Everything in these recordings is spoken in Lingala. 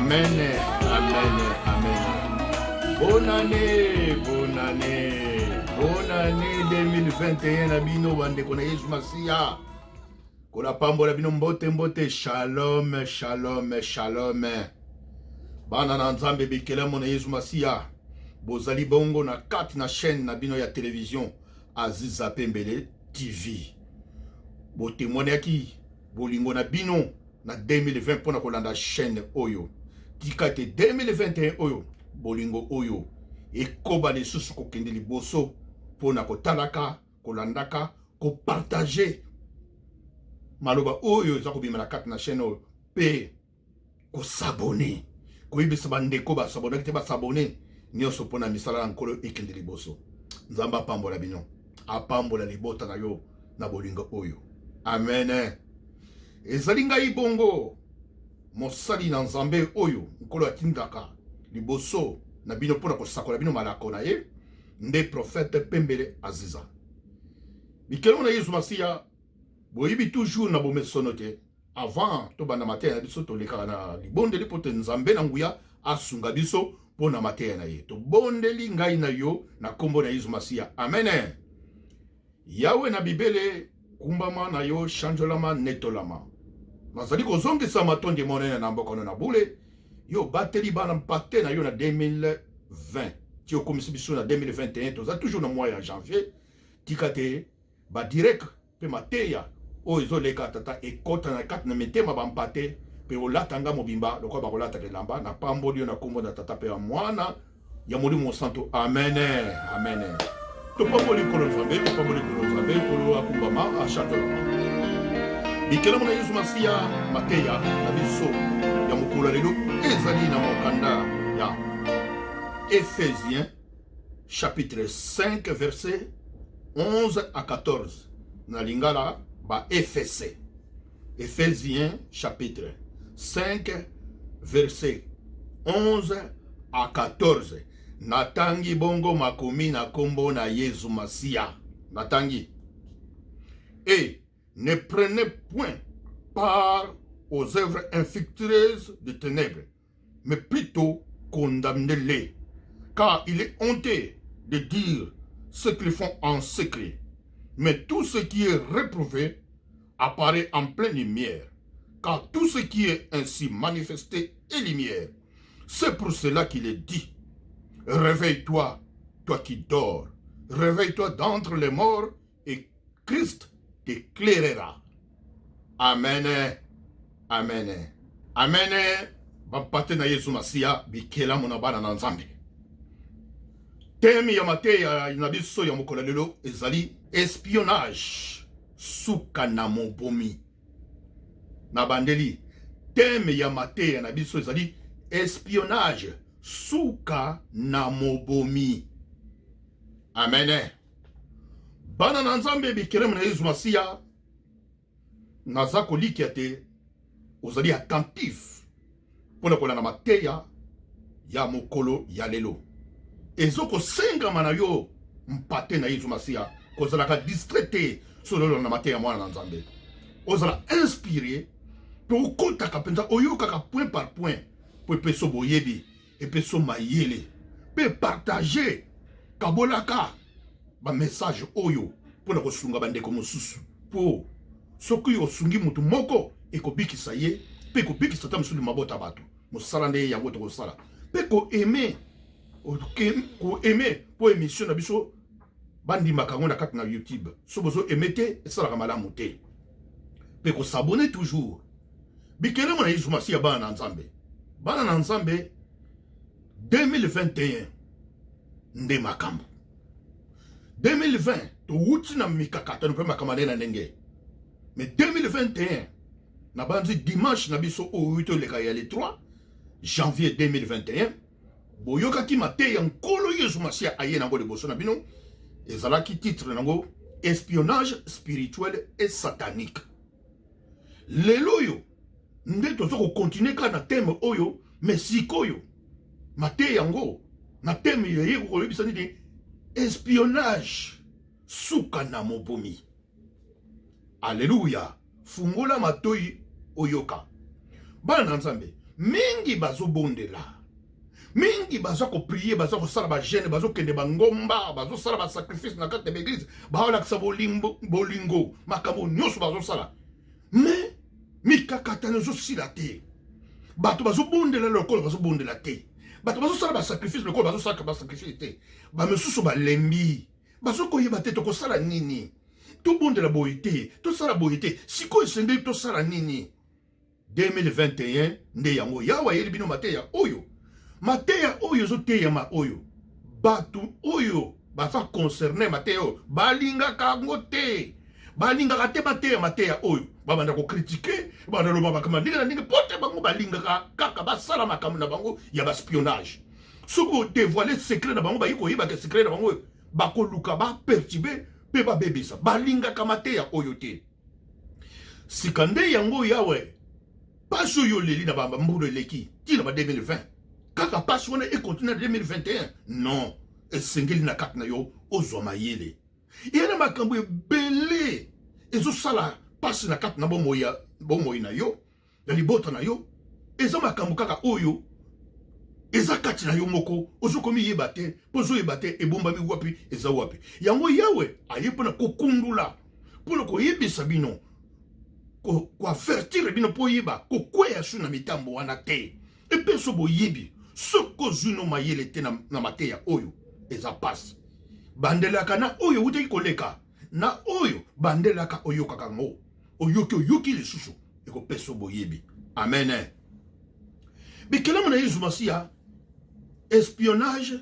Amen, amen, amen. Bonne année, bonne année, bonne année 2021 na bino bandeko na Yesu Masiya. Kola pambola bino mbote mbote, shalom, shalom, shalom. Bana na Nzambe bikelamo na Yesu Masiya. Bozali bongo na kati na chaîne na bino ya television Aziza Pembele TV. Botemwaniaki bolingo na bino na 2020 mpo na kolanda chaîne oyo. Tika te 2021 oyo bolingo oyo ekoba lisusu kokende liboso mpo na kotalaka, kolandaka, kopartage maloba oyo eza kobima na kati na chaîne oyo mpe kosabone, koyebisa bandeko basabonaki te basabone nyonso mpo na misala na Nkolo ekende liboso. Nzambe apambola bino, apambola libota na yo na bolingo oyo. Amen. Ezali ngai bongo mosali na Nzambe oyo Nkolo atindaka liboso na bino mpo na kosakola bino malako na ye, nde prophète Pembele Aziza. Bikelongo na Yesu Masiya, boyebi toujours na bomesono te. Avant tobanda mateya na biso, tolekaka na libondeli mpo te Nzambe na nguya asunga biso mpo na mateya na ye. Tobondeli ngai na yo na nkombo na Yesu Masiya, amen. Yawe na bibele, kumbama na yo, shanjolama, netolama. Nazali kozongisa matondi monene na mboka na bule. Yo bateli bana mpate na yo na 2020 ti okomisi biso na 2021, toza toujours na mois ya janvier. Tika te ba direct mpe mateya oyo ezoleka tata ekota na kati na mitema bampate mpe olata nga mobimba lokola bakolataka elamba. Napamboli yo na nkombo na Tata mpe ya Mwana ya Molimo Mosantu, amen, amen. Topamboli Nkolo Nzambe, topamboli Nkolo Nzambe. Nkolo akumbama, ashatolama. Bikelamo na Yesu Masiya, mateya na biso ya mokolo ya lelo ezali na mokanda ya Ephésiens chapitre 5 verset 11 à 14, na lingala ba Efese. Ephésiens chapitre 5 verset 11 à 14. Natangi bongo makomi na kombo na Yesu Masiya. Natangi: Et ne prenez point part aux œuvres infructueuses de ténèbres, mais plutôt condamnez-les, car il est honteux de dire ce qu'ils font en secret. Mais tout ce qui est réprouvé apparaît en pleine lumière, car tout ce qui est ainsi manifesté est lumière. C'est pour cela qu'il est dit: réveille-toi, toi qui dors, réveille-toi d'entre les morts, et Christ t'éclairera. Amen, amen, amen. Bampate na Yesu Masiya, bikelamo na bana na Nzambe. Teme ya mateya na biso ya mokolo lelo ezali espionnage, suka na mobomi. Na bandeli, teme ya mateya na biso ezali espionnage, suka na mobomi. Amen. Bana na Nzambe, bikelemo na Yesu Masiya, naza kolikia te ozali attentif mpo na kolanda mateya ya mokolo ya lelo. Ezokosengama na yo, mpate na Yesu Masiya, kozalaka distrait te soki olanda mateya ya mwana na Nzambe. Ozala inspiré mpe okotaka mpenza, oyokaka point par point mpo epeso boyebi, epeso mayele, mpe partage, kabolaka bamessage oyo mpo na kosunga bandeko mosusu, mpo soki osungi motu moko ekobikisa ye mpe ekobikisa ata mosusu mabota bato. Mosala nde yango tokosala, mpe koaime, koaime mpo émission na biso bandimaka yango na kati na YouTube. So bozo aime te, esalaka malamu te. Mpe kosabone toujours. Bikelemo na Yesu Masiya, bana na Nzambe, bana na Nzambe, 2021 nde makambo. 2020 towuti na mikakatano mpe makambo nde na ndenge, mais 2021 nabanzi dimanche na biso oyo toleka ya le 3 janvier 2021, boyokaki mateya Nkolo Yesu Masiya aye nango liboso na bino. Ezalaki titre nango espionnage spirituel et satanique. Lelo oyo nde toza kokontinue kaka na teme oyo, mais sikoyo mateya yango na teme yaye koyebisa nini? Espionnage, suka na mobomi. Aleluya! Fungola matoi oyoka, bana na Nzambe. Mingi bazobondela, mingi baza koprier, baza kosala bajeûne, bazokende bangomba, bazosala basacrifice na kati ya baeglise, baolakisa bolingo, makambo nyonso bazosala, mais mikakatano ezosila te. Bato bazobondela lokola bazobondela te, bato bazosala basacrifice lokola bazosala basacrifice te. Bamisusu balembi, bazokoyeba te tokosala nini, tobondela boye te, tosala boye te, sikoyo esengeli tosala nini? 2021 nde yango Yawe ayeli bino mateya oyo, mateya oyo ezoteyama oyo bato oyo baza concerne mateya oyo balingaka yango te, balingaka te bateya mateya oyo, babanda kokritike, babanda loba makambo ndenge na ndenge, mpo te bango balingaka kaka basala makambo na bango ya baspionnage. Soki odevoile secret na bango, bayi koyebaka secret na bango oyo, bakoluka baperturbe mpe babebisa. Balingaka mateya oyo te. Sika nde yango Yawe, pasi oyo oleli na bambula eleki ti na ba 2020, kaka pasi wana ekontinue na 2021? Non, esengeli na kati na yo ozwa mayele. Eya na makambo ebele ezosala pasi na kati na bomoi na yo, na libota na yo. Eza makambo kaka oyo eza kati na yo moko, ozokomiyeba te, mpo ozoyeba te ebombami wapi, eza wapi. Yango Yawe aye mpona kokundula, mpona koyebisa bino, koavertir bino mpo oyeba kokweya su na mitambo wana te. Epeso boyebi, soki ozwi no mayele te na mateya oyo, eza pasi. Bandelaka na oyo eutaki koleka, na oyo bandelaka oyokaka yango, oyoki oyoki lisusu, ekopesa boyebi. Amen. Bikelamu na Yesu Masiya, espionnage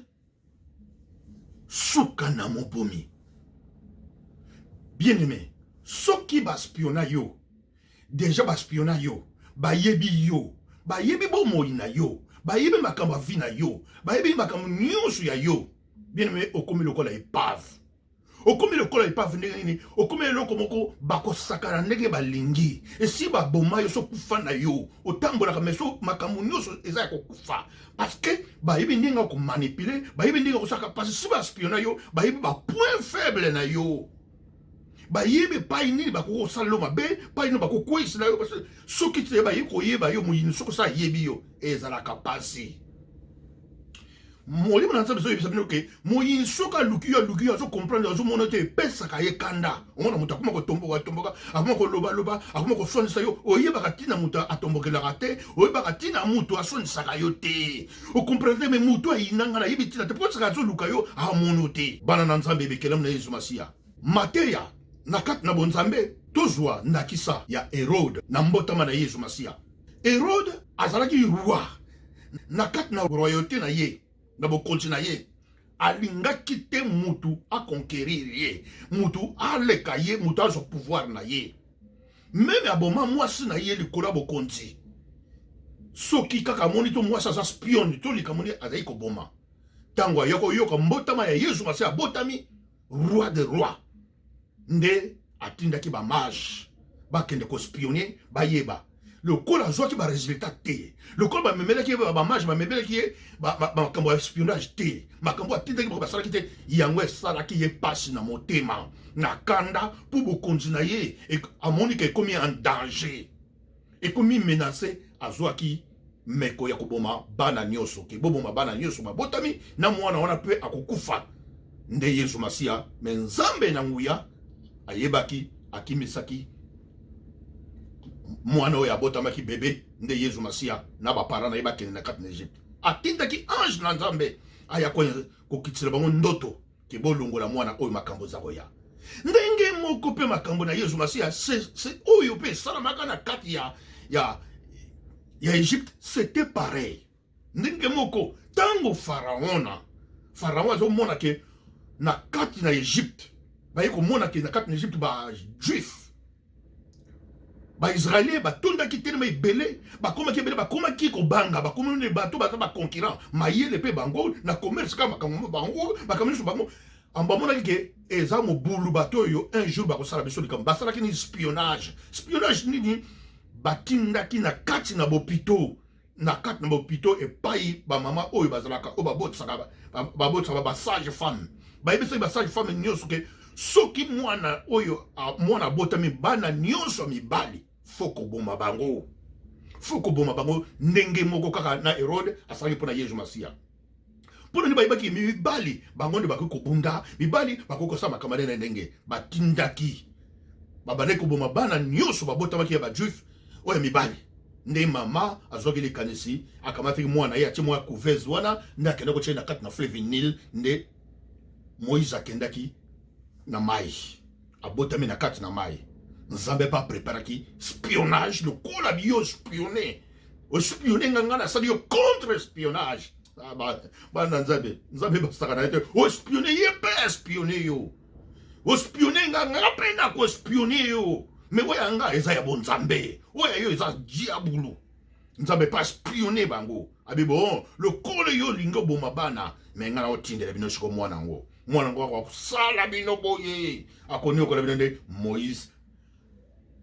suka na mobomi. Bien-aimé, soki baspiona yo, deja baspiona yo, bayebi yo, bayebi bomoi na yo, bayebi makambo ya vie na yo, bayebi makambo nyonso ya yo. Bien-aimé, okomi lokola epave. Okomi lokola epave ndenge nini? Okomi eloko moko bakosakana ndenge balingi. Esi baboma yo, sokufa na yo, otambolaka mais so makambo nyonso eza ya kokufa, parce que bayebi ndenge ya komanipule, bayebi ndenge ya kosaka, parce que si baspiona yo, bayebi bapoint faible na yo, bayebi epai nini bakoki kosala yo mabe, epai nini bakokweyisela yo. Parce que soki te bayebi koyeba yo, moyini soki osala ayebi yo, ezalaka pasi. Molimo na Nzambe ezoyebisa bino ke moyini soki aluki yo, aluki yo, azokomprendre, azomona te, epesaka ye kanda. Omona moto akoma kotomboka tomboka, akoma kolobaloba, akoma koswanisa yo. Oyebaka ntina moto atombokelaka te, oyebaka ntina moto aswanisaka yo te, okomprendre te. Me moto ayinanga, nayebi ntina te, mpo saka azoluka yo, amono te. Bana na Nzambe, ebekelamu na Yesu Masiya, mateya na kati na bonzambe, tozwa ndakisa ya Herode na mbotama na Yesu Masiya. Herode azalaki roi na kati na royauté na ye, na bokonzi na ye. Alingaki te mutu aconquérir ye, mutu aleka ye, mutu azwa pouvoir na ye. Meme aboma mwasi na ye likolo ya bokonzi. Soki kaka amoni to mwasi aza spion to likambo nini, azali koboma. Ntango aya koyoka mbotama ya Yesu Masiya, abotami roi de roi, nde atindaki bamage bakende kospionne, bayeba. Lokola azwaki baresultat te, lokola bamemelaki ye bamage, bamemelaki ye makambo ya espionnage te, makambo atindaki bango basalaki te, yango esalaki ye mpasi na motema, na kanda, mpo bokonzi na ye amoni ke ekomi en danger, ekomi menace. Azwaki meko ya koboma bana nyonso, ke boboma bana nyonso babotami na mwana wana mpe akokufa nde Yesu Masiya. Me Nzambe na nguya ayebaki, akimisaki mwana oyo abotamaki bebe nde Yesu Masiya na baparent na ye bakende na kati na Egypte. Atindaki ange na Nzambe aya kokitisela bango ndoto ke bolongola mwana oyo, makambo eza koya. Ndenge moko mpe makambo na Yesu Masiya oyo mpe esalamaka na kati ya Egypte, c'était pareil. Ndenge moko, ntango Pharaon azomona ke na kati na Egypte, baye komona ke na kati na Egypte bajuif, baisraélien batondaki telema ebele, bakomaki ebele, bakomaki kobanga, bakomi nde bato baza baconquérant, mayele mpe bango na commerce, kaka makambo bango, makambo nyonso bango. Bamonaki ke eza mobulu, bato oyo un jour bakosala biso likambo. Basalaki nini? Spionnage. Spionnage nini? Batindaki na kati na bopito, na kati na bopito epai bamama oyo bazalaka, oyo babotisaka, basage femme. Bayebisaki basage femme nyonso ke soki mwana oyo, mwana abotami, bana nyonso ya mibali, fo koboma bango. Faut koboma bango ndenge moko kaka na Herode asalaki mpo na Yesu Masiya. Mpo na nini bayebaki mibali bango nde bakoki kobunda, mibali bakoki kosala makambo na ndenge batindaki babandaki koboma bana nyonso babotamaki ya bajuif oyo ya mibali. Nde mama azwaki likanisi, akamataki mwana ye, atie mwa couveuse wana, nde akendaki kotia na kati na fleuve Nil. Nde Moïse akendaki na mai, abotami na kati na mai. Nzambe mpe apreparaki spionnage lokola biyo spionne, ospionne nga, nga nasali yo contre espionnage. Ah, bana Nzambe, Nzambe basaka na ye te. Ospionne ye mpe espionne yo, ospionne nga, nga mpe nakoespionne yo. Me oyo ya nga eza ya bonzambe, oyo ya yo eza diabulu. Nzambe mpe aspionne bango, abi bon, lokola yo olingi oboma bana me, nga naotindela bino siko mwana yango, mwana yango akosala bino boye, akoniokola bino. Nde Moïse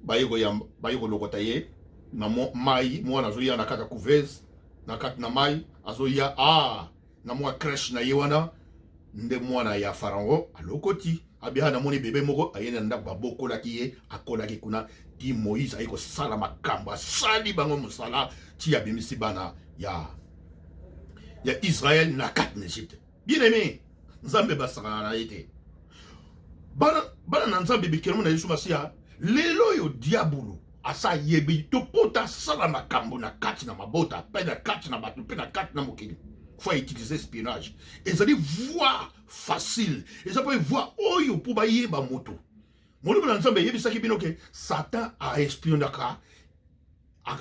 baye koyamba, baye kolokota ye na mai. Mwana azoya na kati ya couveuse, na kati na mai azoya, ah, na mwa crèche na ye wana. Nde mwana ya Farao alokoti, abia namoni bebe moko aye na ndako, babokolaki ye, akolaki kuna ti Moïse aye kosala makambo, asali bango mosala ti abimisi bana ya Israel na kati na Egypte. Bien aimé, Nzambe basakana na ye te. Bana, bana na Nzambe, bikelamo na Yesu Masiya, lelo oyo diabulu asa ayebi to mpo asala makambo na kati na mabota mpe na kati na bato mpe na kati na mokili, faut utiliser espionnage. Ezali voie facile, eza mpe voie oyo mpo bayeba moto. Molimo na Nzambe eyebisaki bino ke Satan aespionnaka,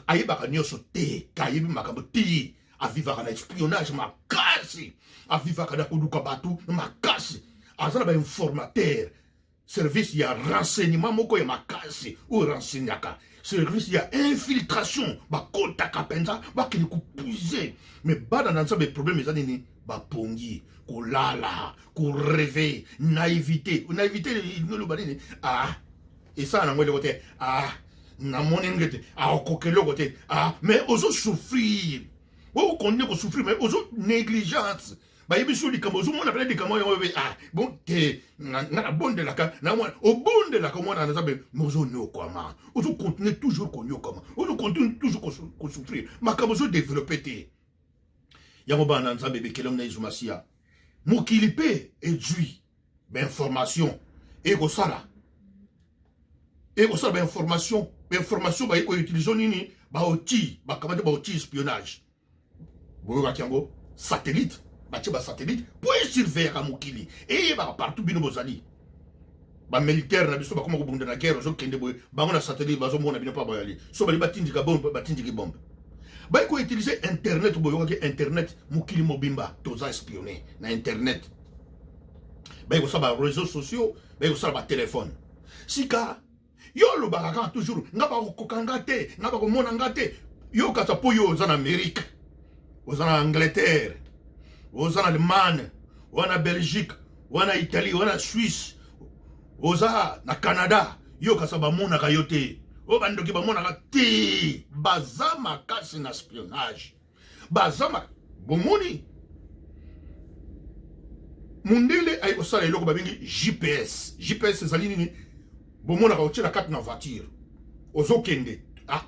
ayebaka nyonso te, ka ayebi makambo te. Avivaka na espionnage makasi, avivaka na koluka bato makasi, aza na bainformateur, service ya renseignement moko ya makasi oyo renseignaka, service ya infiltration, bakotaka mpenza, bakende kopuise. Mais bana na Nzambe, problème eza nini? Bapongi, kolala, korêver, naïvité. Naïvité elingi nini? Ah, esala nango eloko te. Ah, namoni nge te, akokoka eloko te. Ah, mais ozosouffrir, okocontinuer kosouffrir, mais ozo négligence. Bayebi so likambo, ozomona pene likambo yango. Ah bon, te, nga nabondelaka na mwana, obondelaka mwana na Nzambe, mais ozonyokwama, ozocontinuer toujours konyokwama, ozocontinuer toujours kosouffrir, makambo ozodévelopper te. Yango bana na Nzambe, bekelemu na Yesu Masiya, mokili mpe ezwi bainformation, ekosala bainformation. Bainformation baye koutiliser nini? Baoutil bakamati, baoutil espionnage. Boyokaki yango, satellite, batie basatellite mpo esurveillaka mokili, eyebaka partout bino bozali. Bamilitaire na biso bakoma kobunda na guerre, ozokende boye, bango na satellite bazomona bino mpa bayali. So bali batindika bombe, batindiki bombe. Bayi koutiliser internet. Boyokaki internet, mokili mobimba toza espionné na internet. Bayi kosala baréseaux sociaux, bayi kosala batelefone. Sika yo olobaka kaka toujours: nga bakokoka nga te, nga bakomona nga te. Yo kasa mpo yo oza na Amérique, oza na Angleterre, oza na Allemagne, oza na Belgique, oza na Italie, oza na Suisse, oza na Canada, yo kasa bamonaka yo te. Oyo bandoki bamonaka te, baza makasi na espionnage, baza bomoni mundele ayi kosala eloko babengi GPS. GPS ezali nini? Bomonaka otie na kati na voiture, ozokende,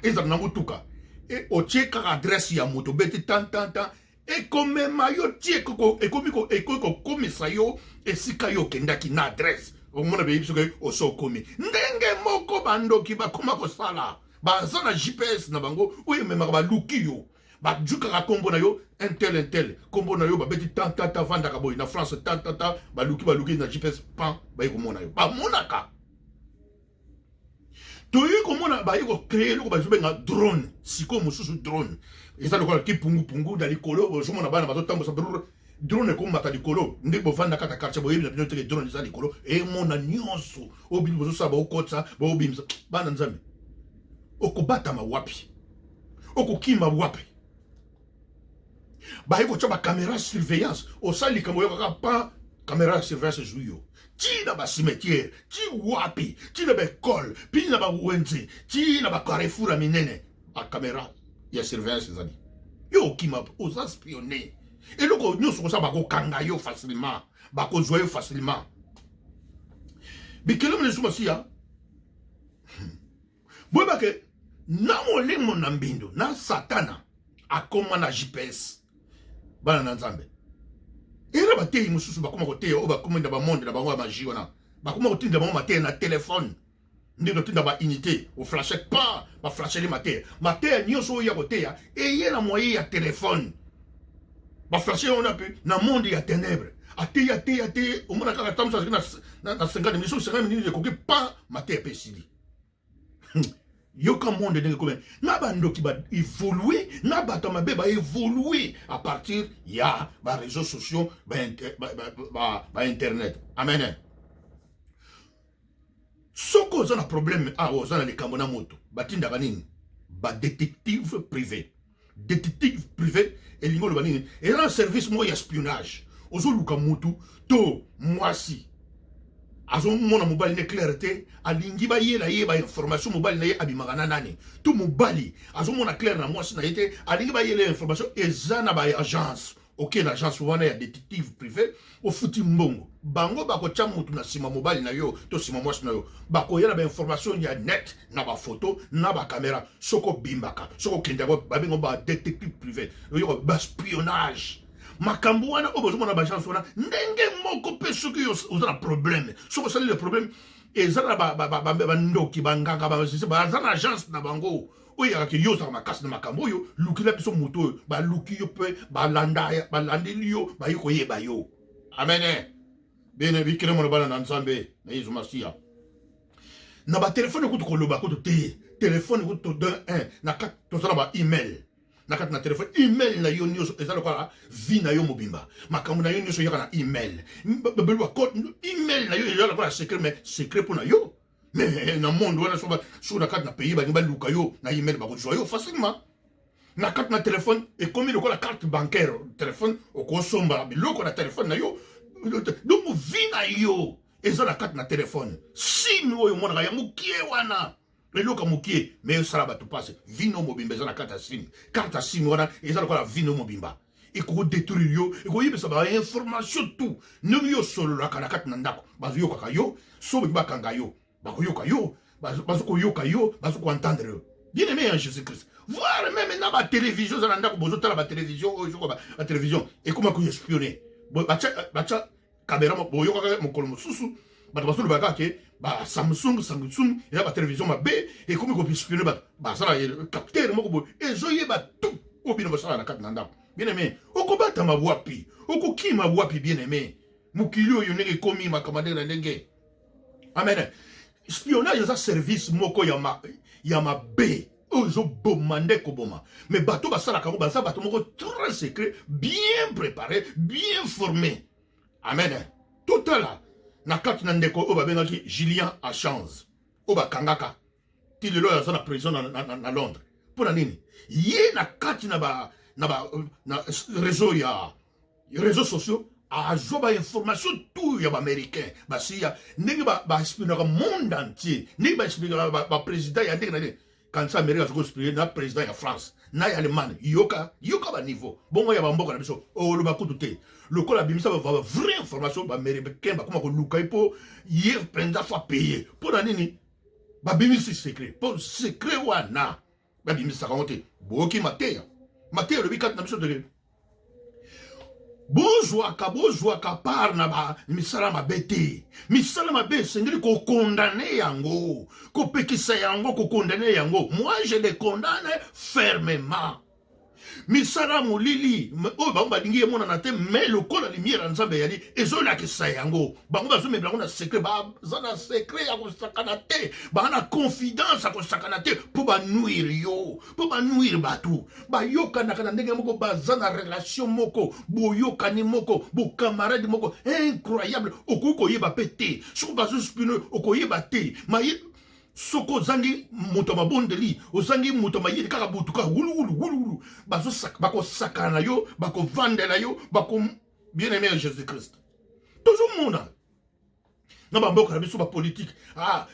ezala na motuka, e otie kaka adresse ya moto, obeti tan tan tan, ekomema yo ti ekomi, ekoki kokomisa yo esika yo okendaki na adresse. Omona, beyebi soki oso okomi. Ndenge moko bandoki bakoma kosala, baza na GPS na bango oyo ememaka, baluki yo, bajukaka nkombo na yo, un tel, un tel, nkombo na yo, babeti tan tan tan, vandaka boye na France, tan tan tan, baluki, baluki na GPS, pan, baye komona yo. Bamonaka, toyei komona, baye kocréer eloko bazobenga drone. Sikoyo mosusu drone eza lokola kipungupungu na likolo, ozomona bana bazotambusa drone, ekomata likolo. Nde bovanda kaka quartier, boyebi na bino teke drone eza likolo, emona nyonso oyo bino bozosala, baokotisa, baobimisa. Bana Nzambe, okobatama wapi? Okokima wapi? Baye kotya bacaméra surveillance, osali likambo, oyo kaka pa caméra ya surveillance ezwi yo ti na bacimetière, ti wapi, ti na baekole, mpi na bawenze, ti na bacarrefour ya minene, bacaméra ya surveillance ezali. Yo okima, oza espionné. Eloko nyonso kosala, bakokanga yo facilement, bakozwa yo facilement. Bikelemo na Yesu Masiya, boyebake. Na molimo na mbindo na Satana akoma na GPS. Bana na Nzambe. Era bateyi mosusu bakoma koteya oyo bakomi na bamonde na bango ya magie wana. Bakoma kotinda bango mateya na telefone. Nde totinda ba unité oflashe pa baflasheli mateya. Mateya nyonso oyo ya koteya eye na moyen ya telefone. Baflashe wana mpe na monde ya ténèbres. Ateyi ateyi ateyi omona kaka ntango mosusu azalaki na 50 minutes, soki 50 minutes ekoki pa mateya mpe esili. Yoka monde ndenge ekomi na bandoki ba évoluer na bato ya mabe ba évoluer à partir ya ba réseaux sociaux, ba internet. Amen. Soki oza na problème awa, oza na likambo na moto, batindaka nini? Ba détective privé. Détective privé elingi oloba nini? Eza na service moko ya espionnage. Ozoluka motu to mwasi azomona mobali ne clair te, alingi bayela ye bainformation mobali na ye abimaka na nani, to mobali azomona clair na mwasi na ye te, alingi bayela ye information. Eza na baagence. Oke na agence wana ya détective privé, ofuti mbongo, bango bakotya motu na nsima mobali na yo to nsima mwasi na yo, bakoya na bainformation ya net, na bafoto, na bakamera, soki obimbaka, soki okendaka. Babengo badétective privé. Oyoka baspionnage, makambo wana oyo bozomona baagence wana. Ndenge moko mpe soki oza na problème, soki osali le problème, eza na bandoki, banganga, baza na agence na bango oyo eyakaki yo ozalaka makasi na makambo oyo, lukila biso moto oyo. Baluki yo mpe balanda, balandeli yo, bayi koyeba yo. Amen. Bene bikele mona bana na Nzambe na Yesu Masiya. Na batelefone kutu koloba kutu te, telefone kutu to 1 na kati toza na ba email na kati na telefone. Email na yo nyonso eza lokola vie na yo mobimba. Makambo na yo nyonso eyaka na email. Email na yo eza lokola secret, mais secret mpo na yo, mais na monde wana, soki na kati na pays balingi baluka yo na email, bakozwa yo facilement. Na kati na telefone ekomi lokola carte bancaire. Telefone, okosomba biloko na telefone na yo. Donc vie na yo eza na kati na telefone. SIM oyo omonaka ya mokie wana, eloko mokie, mais esala bato mpasi. Vie na yo mobimba eza na kati ya SIM. Carte ya SIM wana eza lokola vie na yo mobimba. Ekodétruire yo, ekoyebisa bainformation tout. Ndenge yo osololaka na kati na ndako, bazoyokaka yo. So boki bakanga yo, bakoyoka yo, bazokoyoka yo, bazokoentendre yo. Bien aimé en Jésus Christ, voire même na batélévision eza na ndako, bozotala batélévision oyo, soko batélévision ekoma koespionner, batya caméra. Boyokaka mokolo mosusu bato bazoloba kaka ke baSamsung, Samsung eza batélévision mabe, ekomi koespionner bato. Basala capteur moko boye, ezoyeba tout oyo bino bosala na kati na ndako. Bien aimé, okobatama wapi? Okokima wapi? Bien aimé, mokili oyo ndenge ekomi, makambo ndenge na ndenge. Amen. Espionnage eza service moko ya mabe oyo ezoboma nde koboma. Mais bato basalaka yango baza bato moko très secret, bien préparé, bien formé. Amen. Totala na kati na ndeko oyo babengaki Julian Assange, oyo bakangaka ti lelo oyo aza na prison na Londres. Mpo na nini? Ye na kati na réseau ya réseaux sociaux azwa bainformation tout ya baaméricain, basiya ndenge baespionnaka monde entier, ndenge baespionnaka baprésident ya ndenge na ndenge. Kanisa Amérique azoki koespionner na président ya France na ya Allemagne. Yoka, yoka baniveau bongo ya bamboka na biso, oloba kutu te. Lokola abimisa bavrai information, baaméricain bakoma koluka ye mpo ye mpenza faut apayer. Mpo na nini babimisi secret? Mpo secret wana babimisaka yango te. Boyoki mateya, mateya elobi kati na biso teke bozwaka part na ba misala mabe te. Misala mabe esengeli kocondamner yango, kopekisa yango, kocondamner yango. Moi, je le condamne fermement. Misala molili oyo bango balingi emonana te, mais lokola lumière ya Nzambe eyali, ezolakisa yango. Bango bazomemela yango na secret. Baza na secret ya kosakana te, baza na confidence ya kosakana te mpo banuire yo, mpo banuire bato. Bayokanaka na ndenge moko, baza na relation moko, boyokani moko, bocamarade moko incroyable. Okoki koyeba mpe te soki bazoespionner, okoyeba te. Maye soki ozangi moto ya mabondeli, ozangi moto ya mayele, kaka butu kaka wuluwulu wuluwulu, bakosakana na yo, bakovandela yo, bako. Bien aimé ya Jésus Christ, tozomona na bamboka na biso bapolitike, ah,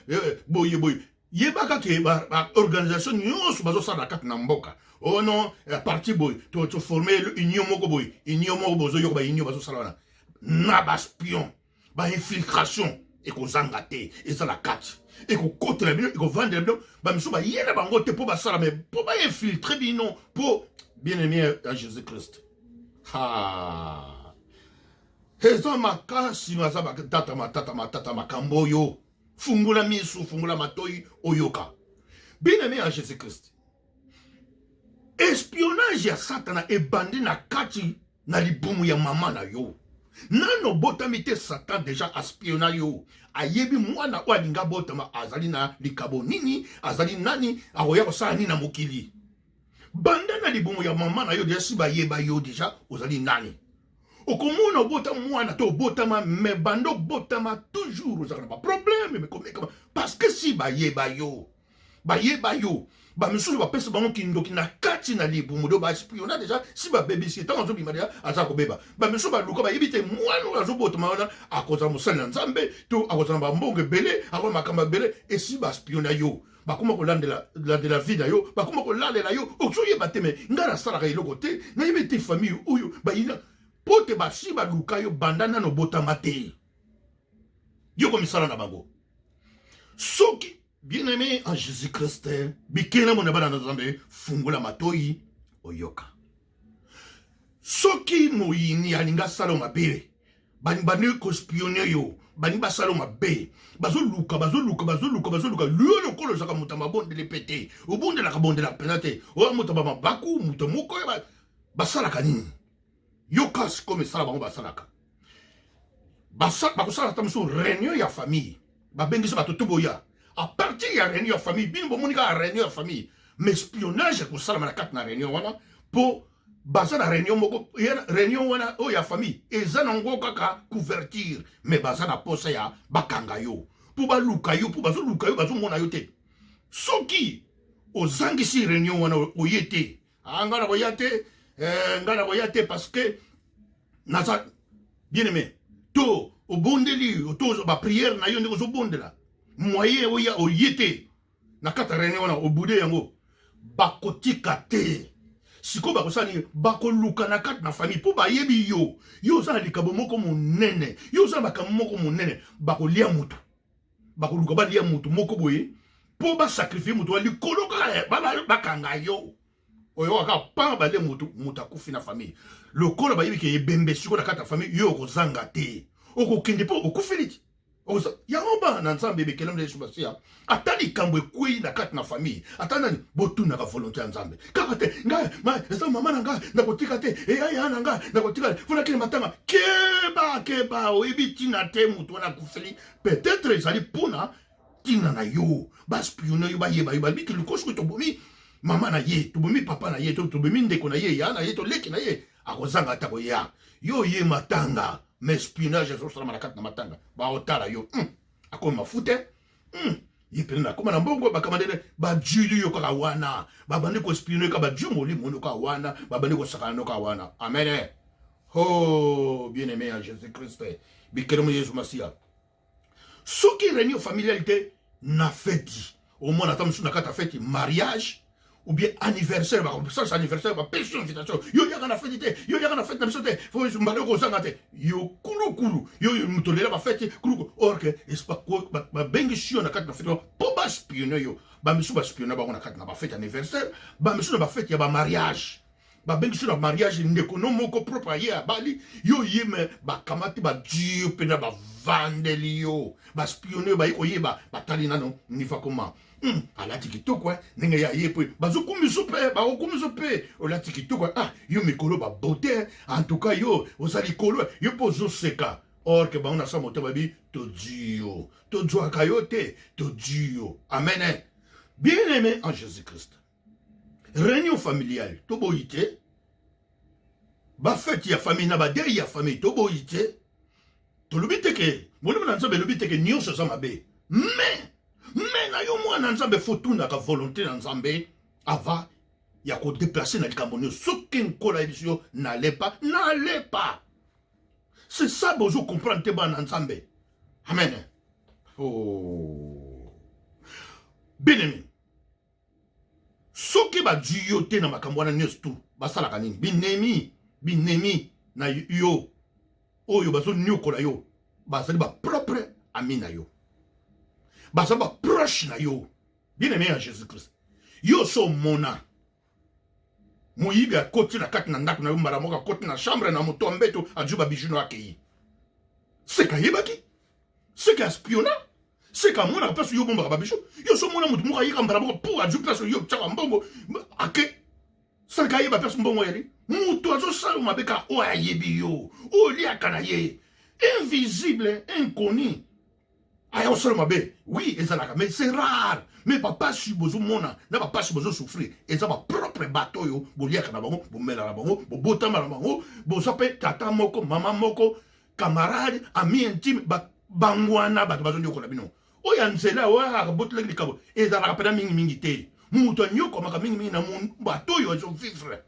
boye boye. Yebaka ke baorganisation nyonso bazosala na kati na mboka, oh non, parti boye, toforme union moko boye, union moko, bozoyoka baunion bazosala wana na baspion, bainfiltration. Ekozanga te, eza na kati, ekokotela bino, ekovandela bino. Bamisusu baye na bango te mpo basala, me mpo bainfiltre bino, mpo bien aimé ya Jésus Christ. Ha, eza makasi, maza batata matata matata makambo oyo. Fungola misu, fungola matoi, oyoka. Bien aimé ya Jésus Christ, espionnage ya Satana ebandi na kati na libumu ya mama na yo. Nano obotami te, Satan deja aspiona yo. Ayebi mwana oyo alingi abotama azali na likabo nini, azali nani, akoya kosala nini na mokili. Banda na libumu ya mama na yo deja si bayeba yo deja ozali nani. Okomona obota mwana to obotama, me banda obotama toujours ozalaka na baproblème, mekomekama, parce que si bayeba yo, bayeba yo. Bamisusu bapesa bango kindoki na kati na libumu, do baspiona deja si babebisi, ntango azobima deja aza kobeba. Bamisusu baluka, bayebi te mwana oyo azobotama wana akozala mosali na Nzambe to akozala bambongo ebele, akozala makambo ebele. Esi baspiona yo, bakoma kolandela landela vie na yo, bakoma kolalela yo, ozoyeba te. Me ngai nasalaka eloko te, nayebi te famille oyo bayina mpo te basi baluka yo banda nano obotama te, yo komisala na bango. Soki bien-aimé en Jésus-Christ, bikela mona bana na Nzambe, fungola matoi oyoka. Soki moyini alingi asala mabe, bandi kospionne yo, balingi basala mabe, bazoluka, bazoluka, bazoluka, bazoluka yo. Lokola ozalaka moto ya mabondeli mpe te, obondelaka bondelaka mpenza te, oya moto ya bamabaku, moto moko basalaka nini? Yoka sikoyo misala bango basalaka. Bakosala ata mosusu réunion ya famille, babengisi bato to boya. À partir ya réunion ya famille, bino bomoni kaka réunion ya famille, mais espionnage ekosalama na kati na réunion wana, mpo baza na réunion moko. Réunion wana oyo ya famille eza nango kaka couverture, mais baza na posa ya bakanga yo, mpo baluka yo, mpo bazoluka yo, bazomona yo te. Soki ozangisi réunion wana, oye te, ah, ngai nakoya te, ngai nakoya te parce que naza bien aimé, to obondeli to baprière na yo ndenge ozobondela, moyen oya, oye te na kati ya réunion wana, obude yango, bakotika te. Sikoyo bakosala nini? Bakoluka na kati na famille, mpo bayebi yo, yo oza na likabo moko monene, yo oza na makambo moko monene. Bakolia motu, bakoluka balia motu moko boye mpo basacrifie motu wa likolo kaka bakanga yo. Oyo kaka pan balie motu, moto akufi na famille. Lokola bayebi ke ebembe sikoyo na kati ya famille, yo okozanga te, okokende mpo okufeli ti yango. Bana na Nzambe, ebekela na Yesu Masiya, ata likambo ekwei na kati na famille, ata nani, botunaka volonté ya Nzambe. Kaka te ngai eza mama na ngai, nakotika te, eyaya na ngai, nakotika te, fona kende matanga. Keba, keba, oyebi ntina te motu wana akufeli, peut-être ezali mpona ntina na yo. Baspionne yo, bayeba yo, babiki likoso soki tobomi mama na ye, tobomi papa na ye, tobomi ndeko na ye, ya na ye, toleki na ye, akozanga ata koya. Yo ye matanga, mais espionnage ezosalama na kati na matanga. Baotala yo, akomi mafuta, ye pene nakóma na mbongo, bakamandele bajuli yo kaka wana, babandi koespionne kaka baju molimo no kaka wana, babandi kosakana no kaka wana. Amen. Oh, bien aimé ya Jésus Christ, bikelemo Yesu Masiya, soki réunion familiale te, na feti, omona ata mosusu na kati ya feti, mariage ou bien anniversaire, bakosalisa anniversaire, bapesi yo invitation, yo yaka na feti te, yo yaka na feti na biso te, mbala okozanga te, yo kulukulu, yo moto olela bafeti kulukulu, or ke babengisi yo na kati na feti mpo baspionne yo. Bamisusu baspionne bango na kati na bafeti anniversaire, bamisusu na bafeti ya bamariage, babengisi na mariage ndeko no moko propre aye abali, yo ye, me bakamati badio mpena bavandeli yo, baspionne yo, baye koyeba, batali nano niva koma, alati kitoko ndenge ya ye, mpe bazokumiso mpe bakokumiso mpe olati kitoko, ah, yo mikolo babote, en tout cas yo oza likolo, yo mpe ozoseka, or ke bango na sa motema babi todui yo, tozwaka yo te, todui yo. Amen. Bien aimé en Jésus Christ, réunion familiale toboyi te, bafeti ya famille na badei ya famille toboyi te. Tolobi te ke molimo na Nzambe elobi te ke nyonso eza mabe, mais na yo mwana Nzambe, fo tunaka volonté na Nzambe avant ya kodéplacer na likambo nyonso. Soki Nkolo ayebisi yo nalepa, nalepa, c'est ça. Bozo comprendre te, bana Nzambe. Amen. Oh, bien aimé, soki bazwi yo te na makambo wana nyonso tu, basalaka nini? Binemi, binemi na yo oyo bazoniokola yo bazali bapropre. ami na yo, baza baproche na yo. Bien aimé ya Jésus Christ, yo so omona moyibi akoti na kati na ndako na yo mbala moko, akoti na chambre na moto ya mbeto, azwi babiju no, akei. Seka ayebaki, seka aspiona, seka amonaka place yo obombaka babiju. Yo so omona moto moko ayeka mbala moko po azwi place yo otyaka mbongo, ake, seka ayeba place mbongo yali. Moto azosala mabe kaka oyo ayebi yo, oyo oliaka na ye, invisible, inconnu, aya kosala mabe. Oui, ezalaka, mais c'est rare. Mais bapasi bozomona na bapasi bozosouffrir eza bapropre bato oyo boliaka na bango, bomela na bango, bobotama na bango, boza mpe tata moko, mama moko, camarade, ami intime. Bango wana bato bazonyokola bino. Oyo ya nzela oyo abotelaki likambo ezalaka mpena mingimingi te. Moto anyokomaka mingimingi na bato oyo azovivre.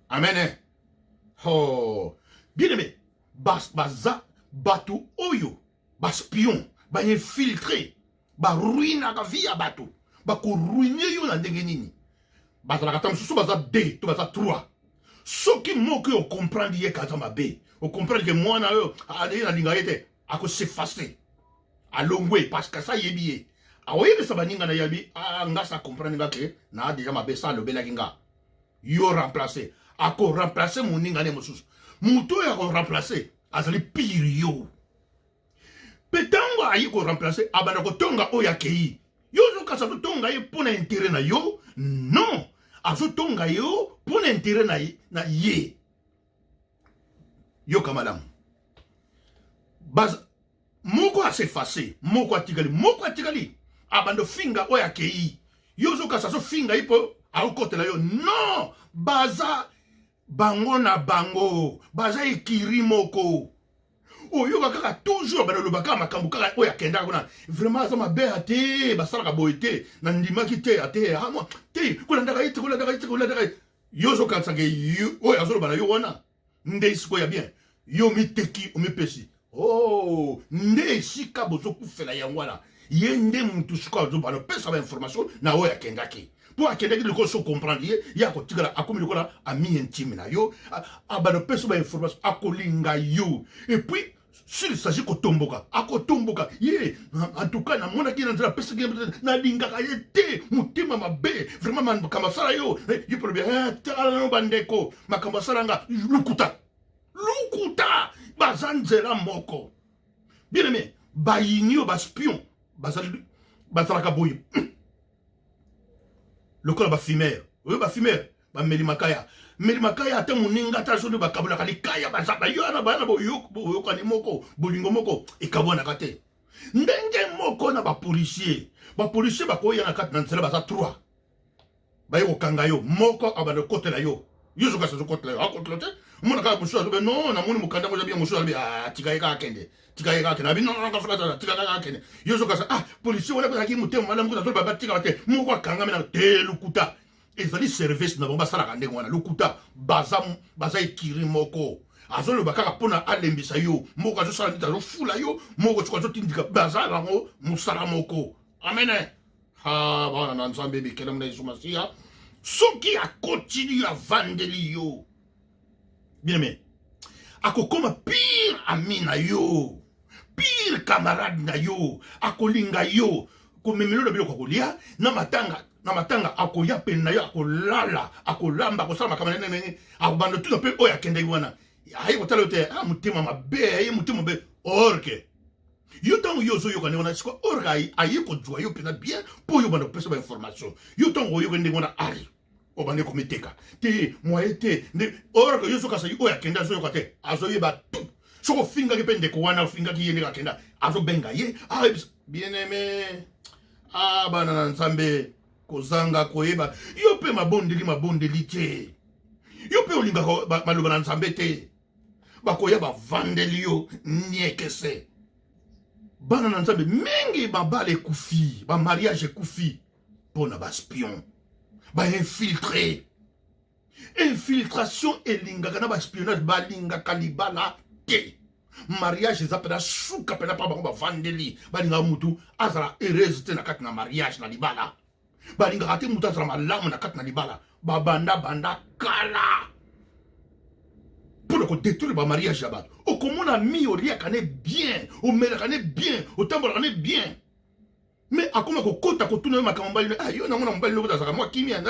Amen. Oh, bien aimé, baza bato oyo baspion, bainfiltre, baruinaka vie ya bato. Bakoruine yo na ndenge nini? Bazalaka ta mosusu baza 2 to baza 3. Soki moko oyo ocomprendre ye kaza mabe, ocomprendre ke mwana oyo ye nalinga ye te, akosefface, alongwe, parce que asa ayebi ye, akoyebisa baninga na ye abi ah, nga sa comprendre nga ke na deja mabe, sa alobelaki nga, yo remplace. Akoremplace moninga ne mosusu. Moto oyo akoremplace azali pire yo. Mpe ntango aye koremplace, abanda kotonga oyo akei. Yo ozokasa azotonga ye mpo na intérêt na yo? Non, azotonga yo mpo na intérêt na ye, na ye. Yoka malamu. Moko asefase, moko atikali, moko atikali abanda ofinga oyo akei. Yo ozokasa azofinga ye mpo akokotela yo? Non, baza bango na bango, baza ekiri moko. Oyoka kaka toujours bana kaka makambo kaka oyo akendaka kuna, vraiment aza mabe, ate basalaka boye te, nandimaki te, ate amwa te, kolandaka ye te, kolandaka ye te, kolandaka ye. Yo ozokanisaka oyo azoloba na yo wana nde sikoyo ya bien. Yo omiteki, omipesi. Oh, nde esika bozokufela yango wana. Ye nde mutu sikoyo azobana opesa bainformation na oyo akendaki, mpo akendaki lokola so comprendre ye, ye akotikala, akomi lokola ami intime na yo, abanda opesa bainformation, akolinga yo. Et puis s'il s'agit kotomboka, akotomboka ye. En tout cas, namonaki na nzela, apesaki, nalingaka ye te, motema mabe vraiment, makambo asala yo. Ye polobi, tala nano bandeko, makambo asala nga. Lukuta, lukuta, baza nzela moko. Bien aimé, bayini oyo baspion bazalaka boye lokola bafumeur oyo, bafumeur bameli makaya, meli makaya, ata moninga ata soki bakabolaka likaya, baza bayo wana, baya na boyokani moko, bolingo moko ekabwanaka te. Ndenge moko na bapolicier. Bapolicier bakoya na kati na nzela, baza 3, baye kokanga yo. Moko abanda kokotela yo, yo sokasi azokotela yo, akotela te, omona kaka mosusu azobe non, namoni mokanda ngo eza. Mosusu alobi, ah, tika ye kaka akende, tika ye kaka akende. Abi non, non, kafuna, tika kaka akende. Yo sokasa, ah, policier wana kozalaki motema malamu, kozala batika te, moko akangami na te. Lukuta, ezali service na bango, basalaka ndenge wana. Lokuta, baza ekiri moko. Azoloba kaka mpona alembisa yo. Moko azosala neti azofula yo, moko soki azotindika, baza bango mosala moko. Amen. Ha, bana na Nzambe, bikelemu na Yesu Masiya, soki akotili yo, avandeli yo, bien aimé, akokoma pire ami na yo, pire camarade na yo. Akolinga yo, komemelo na biloko ya kolia na matanga, na matanga akoya pene na yo, akolala, akolamba, akosala makambo na ndenge, akobanda tuna mpe oyo akendaki wana, aye kotala yo te, ah, motema mabe, aye motema mabe. Or que yo, ntango yo ozoyoka ndenge wana sikoyo, or aye kozwa yo mpenza bien mpo oyo obanda kopesa bainformation. Yo, ntango oyoka ndenge wana, ari obande komiteka te, moye te nde. Or que yo ozokasa oyo akende azoyoka te, azoyeba tout. Soki ofingaki mpe ndeko wana, ofingaki ye ndenge akenda, azobenga ye, ayebisa. Bien aimé, ah, bana na Nzambe, kozanga koyeba, yo mpe mabondeli, mabondeli te, yo mpe olingaka maloba na Nzambe te, bakoya bavandeli yo niekese. Bana na Nzambe, mingi babala ekufi, bamariage ekufi mpo na baspion, bainfiltre. Infiltration elingaka na baspionnage, balingaka libala te. Mariage eza mpena suka mpena mpa bango. Bavandeli, balingaka mutu azala heureuse te na kati na mariage, na libala. Balingaka te mutu azala malamu na kati na libala. Babanda banda kala. mpo na kodetruire bamariage ya bato. Okomona mi oliaka ne bien, omelaka ne bien, otambolaka ne bien, mais akoma kokota kotuna yo makambo mobali. Ah, yo namona mobali loko azalaka mwa kimia.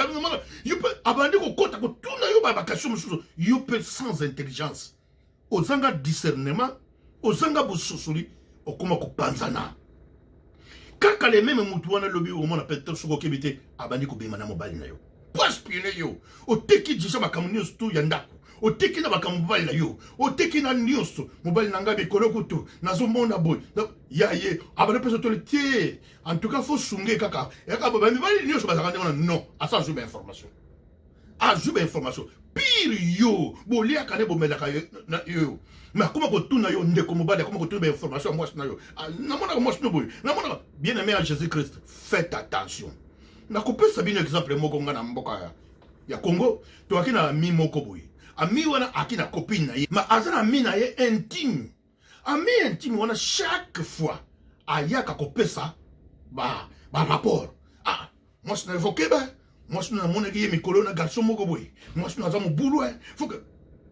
Yo mpe abandi kokota kotuna yo baquestion mosusu. Yo mpe sans intelligence, ozanga discernement, ozanga bososoli, okoma kopanzana kaka le meme mutu wana. Lobi omona peut-être, soki okebi te, abandi kobima na mobali na yo po espionner yo. Oteki déjà makambo nyonso tu ya ndako, oteki na makambo mobali na yo, oteki na nyonso. Mobali na ngai mikolo kutu nazomona boye ya ye abandi mpe toli te. En tout cas, faut sunge kaka yaka. Bamibali nyonso bazalaka ndenge wana? Non, asa azwi bainformation, azwi bainformation. Pire, yo boliaka nde bomelaka yo, mais akoma kotuna yo, ndeko mobali akoma kotuna bainformation ya mwasi na yo. Namonaka mwasi no boye, namonaka. Bien aimé ya Jésus Christ, faites attention. Nakopesa bino exemple moko. Nga na mboka ya Congo, toaki na ami moko boye. Ami wana aki na copine na ye, ma aza na ami na ye intime. Ami intime wana, chaque fois ayaka kopesa barapport ba. Ah, mwasi na evokeba, mwasi na namonaki ye mikolo na garçon moko boye, mwasi na aza mobulu. Faut que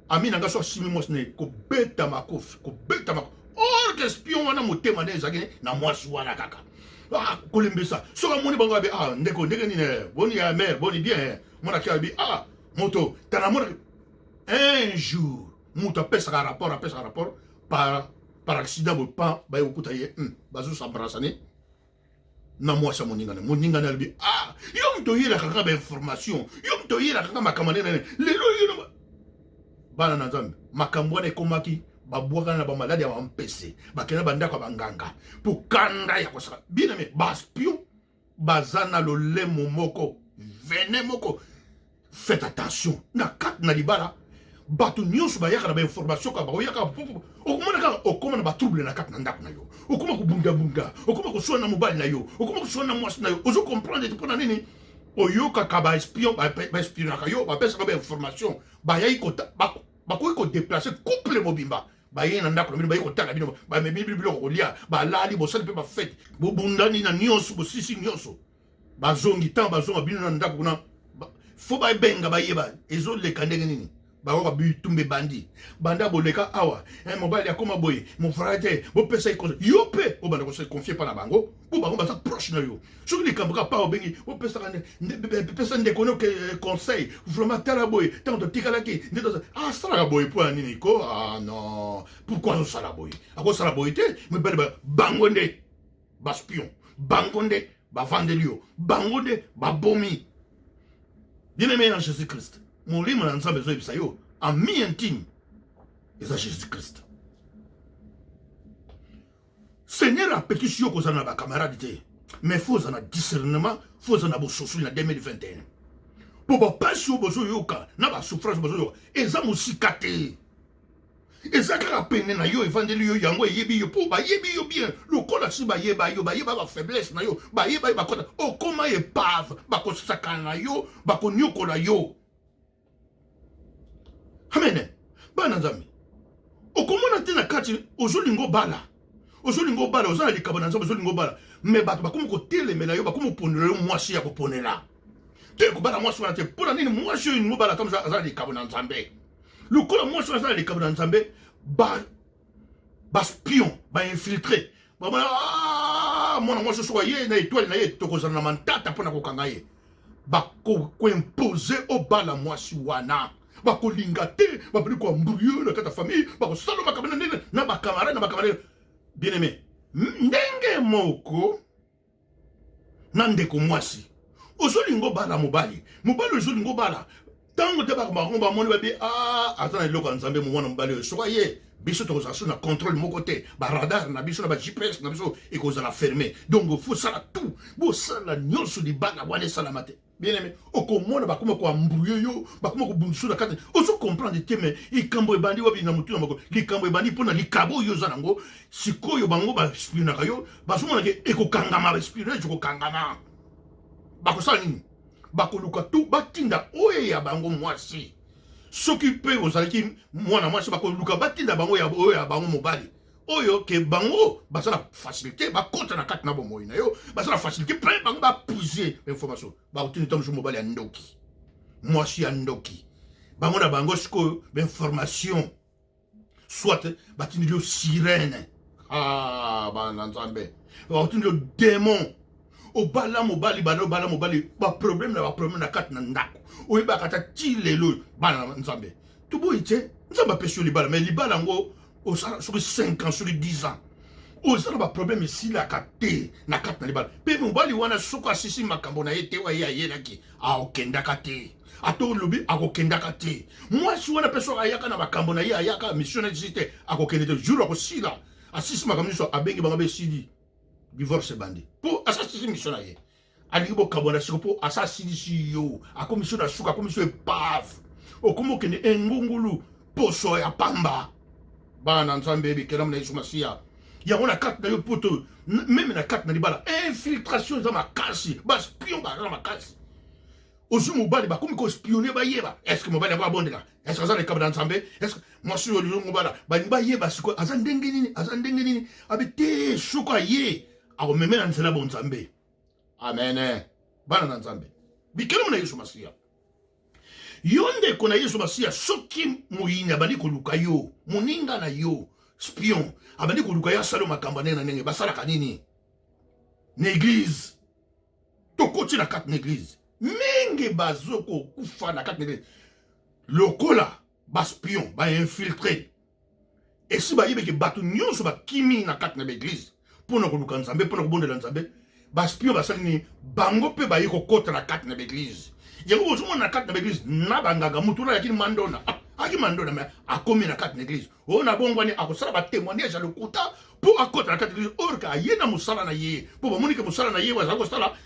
ami na nga so asimi mwasi na ye kobeta makofi, kobeta makofi. Or que espion wana, motema nde ezalaki na mwasi wana kaka. Ah, kolembisa soki amoni bango abe: "Ah, ndeko, ndenge nini? Boni ya mare? Boni bien?" Monaki abi: "Ah, moto tana monaki." Un jour moto apesaka rapport, apesaka rapport par accident boye, pan baye kokuta ye bazos'embrasser na mwasi ya moningane. Moningane alobi: "Ah, yo moto oyelaka kaka bainformation, yo moto oyelaka kaka makambo nene lelo yo." Bana na Nzambe, makambo wana ekomaki, babwakana na bamaladi ya bampese, bakenda bandako ya banganga mpo kanda ya kosala. Bien aimé, baspion baza na lolemo moko, venin moko. Faites attention na kati na libala. Bato nyonso bayaka na bainformation kaka, bakoyaka. Okomona kaka okóma na batrouble na kati na ndako na yo, okóma kobundabunda, okóma koswana na mobali na yo, okóma koswana na mwasi na yo. Ozo comprendre te mpona nini. Oyokaka baespion, baespionaka yo, bapesaka bainformation. Bayai, bakoki kodéplacer couple mobimba, baye na ndako na bino, baye kotala bino, bamemi biloko kolia, balali, bosali mpe bafête, bobundani na nyonso, bosisi nyonso, bazongi. Ntango bazonga bino na ndako kuna, faut babenga, bayeba ezoleka ndenge nini. Bakoka bitumba ebandi banda boleka awa. Mobali akóma boye, mofrère te, bopesa ye conseil. Yo mpe obanda kose confier mpa na bango, mpo bango baza proche na yo. Soki likambo kaka pa obengi, opesaka, pesa ndeko no conseil. Vraiment, tala boye, ntango totikalaki nde asalaka boye, mpo ya nini ko? Ah non, pourquoi azosala boye? Akosala boye te. Mibali bango nde baspion, bango nde bavandeli yo, bango nde babomi. Bien aimé en Jésus Christ, molimo na Nzambe ezoyebisa yo: ami intime eza Jésus Christ. Seigneur apekisi yo kozala na bacamarade te, mais faut ozala na discernement, faut ozala na bososoli na 2021, mpo bapasi oyo bozoyoka na basouffrance bozoyoka eza mosika te, eza kaka pene na yo, evandeli yo. Yango eyebi yo, mpo bayebi yo bien. Lokola si bayeba yo, bayeba bafaiblesse na yo, bayeba yo, bakota okoma épave, bakosakana na yo, bakoniokola yo. Amen. Bana Nzambe, okomona te na kati ozolinga obala, ozolinga obala, oza na likabo na Nzambe, ozolinga obala, mais bato bakomi kotelemela yo, bakomi koponela yo mwasi ya koponela te. Kobala mwasi wana te. Mpona nini? Mwasi oyo olinga obala, ata aza na likabo na Nzambe, lokola mwasi wana aza na likabo na Nzambe, baspion, bainfiltré bamona: ah, mwana mwasi soki aye na étoile na ye, tokozala na mantata mpona kokanga ye. Bakoimposer obala mwasi wana, bakolinga te, babandi koembrouiller na kati ya famille, bakosala makambo na ndenge na bacamarade, na bacamarade. Bien aimé, ndenge moko na ndeko mwasi ozolinga obala mobali, mobali ozolinga obala, ntango te bango bamoni babi: "Ah, aza na eloko ya Nzambe, mwana mobali oyo, soki aye, biso tokozala so na contrôle moko te, baradar na biso na baGPS na biso ekozala fermé. Donc faut sala tout, bosala nyonso, libala wana esalama te." Bien aimé, okomona bakoma koembrouiller yo, bakoma kobundisa na kati. Ozo comprendre te, mais likambo ebandi wapi na motu na moko? Likambo ebandi mpona likabo oyo oza nango. Sikoyo bango baspionaka yo, bazomona ke ekokangama, baespionnage ekokangama. Bakosala nini? Bakoluka tu batinda oyo ya bango mwasi. Soki mpe ozalaki mwana mwasi, bakoluka batinda bango oyo ya bango mobali, oyo ke bango baza na facilité bakota na kati na bomoi na yo, baza na facilité mpe bango bapuiser information. Bakotinda ta mosusu mobali ya ndoki, mwasi ya ndoki, bango na bango sikoyo bainformation. Soit batindeli yo sirene. Ah, bana Nzambe. Batindeli yo demon. Obala mobali, bala obala mobali, ba problème na ba problème na kati na ndako. Oyebaka ata ti lelo bana na Nzambe. Toboyi te, Nzambe apesi yo libala, mais libala yango osala soki 5 ans, soki 10 ans. Oza na ba problème esilaka te na kati na libala. Pe mobali wana soki asisi makambo na ye te oyo ye ayelaki, akokendaka te. Ata olobi akokendaka te. Mwasi wana pe soki ayaka na makambo na ye, ayaka mission na ye te, akokende te. Jour akosila, asisi makambo nyonso, abengi bango besili. Divorce ebandi. Po asasisi mission na ye. Alingi bokabwana siko po asa asilisi yo, akomisi yo na suka, akomisi yo epave. Okomi okende engungulu poso ya pamba. Bana na Nzambe bikelamu na Yesu Masiya. Yango na kati na yo poto meme na kati na libala infiltration eza makasi, ba spion baza makasi. Ozwi mobali bakomi kospionne bayeba est-ce que mobali yango abondela, est-ce que aza na likabo na Nzambe, est-ce que mwasi oyo olingi mobala balingi bayeba sikoyo aza ndenge nini, aza ndenge nini. Abe te soki aye akomeme na nzela bonzambe. Amen. Bana na Nzambe bikelamu na Yesu Masiya. Yo ndeko na Yesu Masiya, soki moyini abandi koluka yo, moninga na yo spion abandi koluka yo asala makambo ndenge na ndenge, basalaka nini na eglise? Tokoti na kati na eglise mingi bazo kokufa na kati na eglise lokola baspion bainfiltre. Esi bayebeke bato nyonso bakimi na kati na baeglise mpo na koluka Nzambe, mpo na kobondela Nzambe. Baspion basali nini? Bango mpe baye kokota na kati na baeglise. Yango bozomona na kati na baeglise na banganga, motu wana ayaki mandona, ayaki mandona me akomi na kati na eglise oyo na bongwani, akosala batémoignage ya lokuta mpo akota na kati na eglise, or ke aye na mosala na ye, mpo bamoni ke mosala na ye oyo azali kosala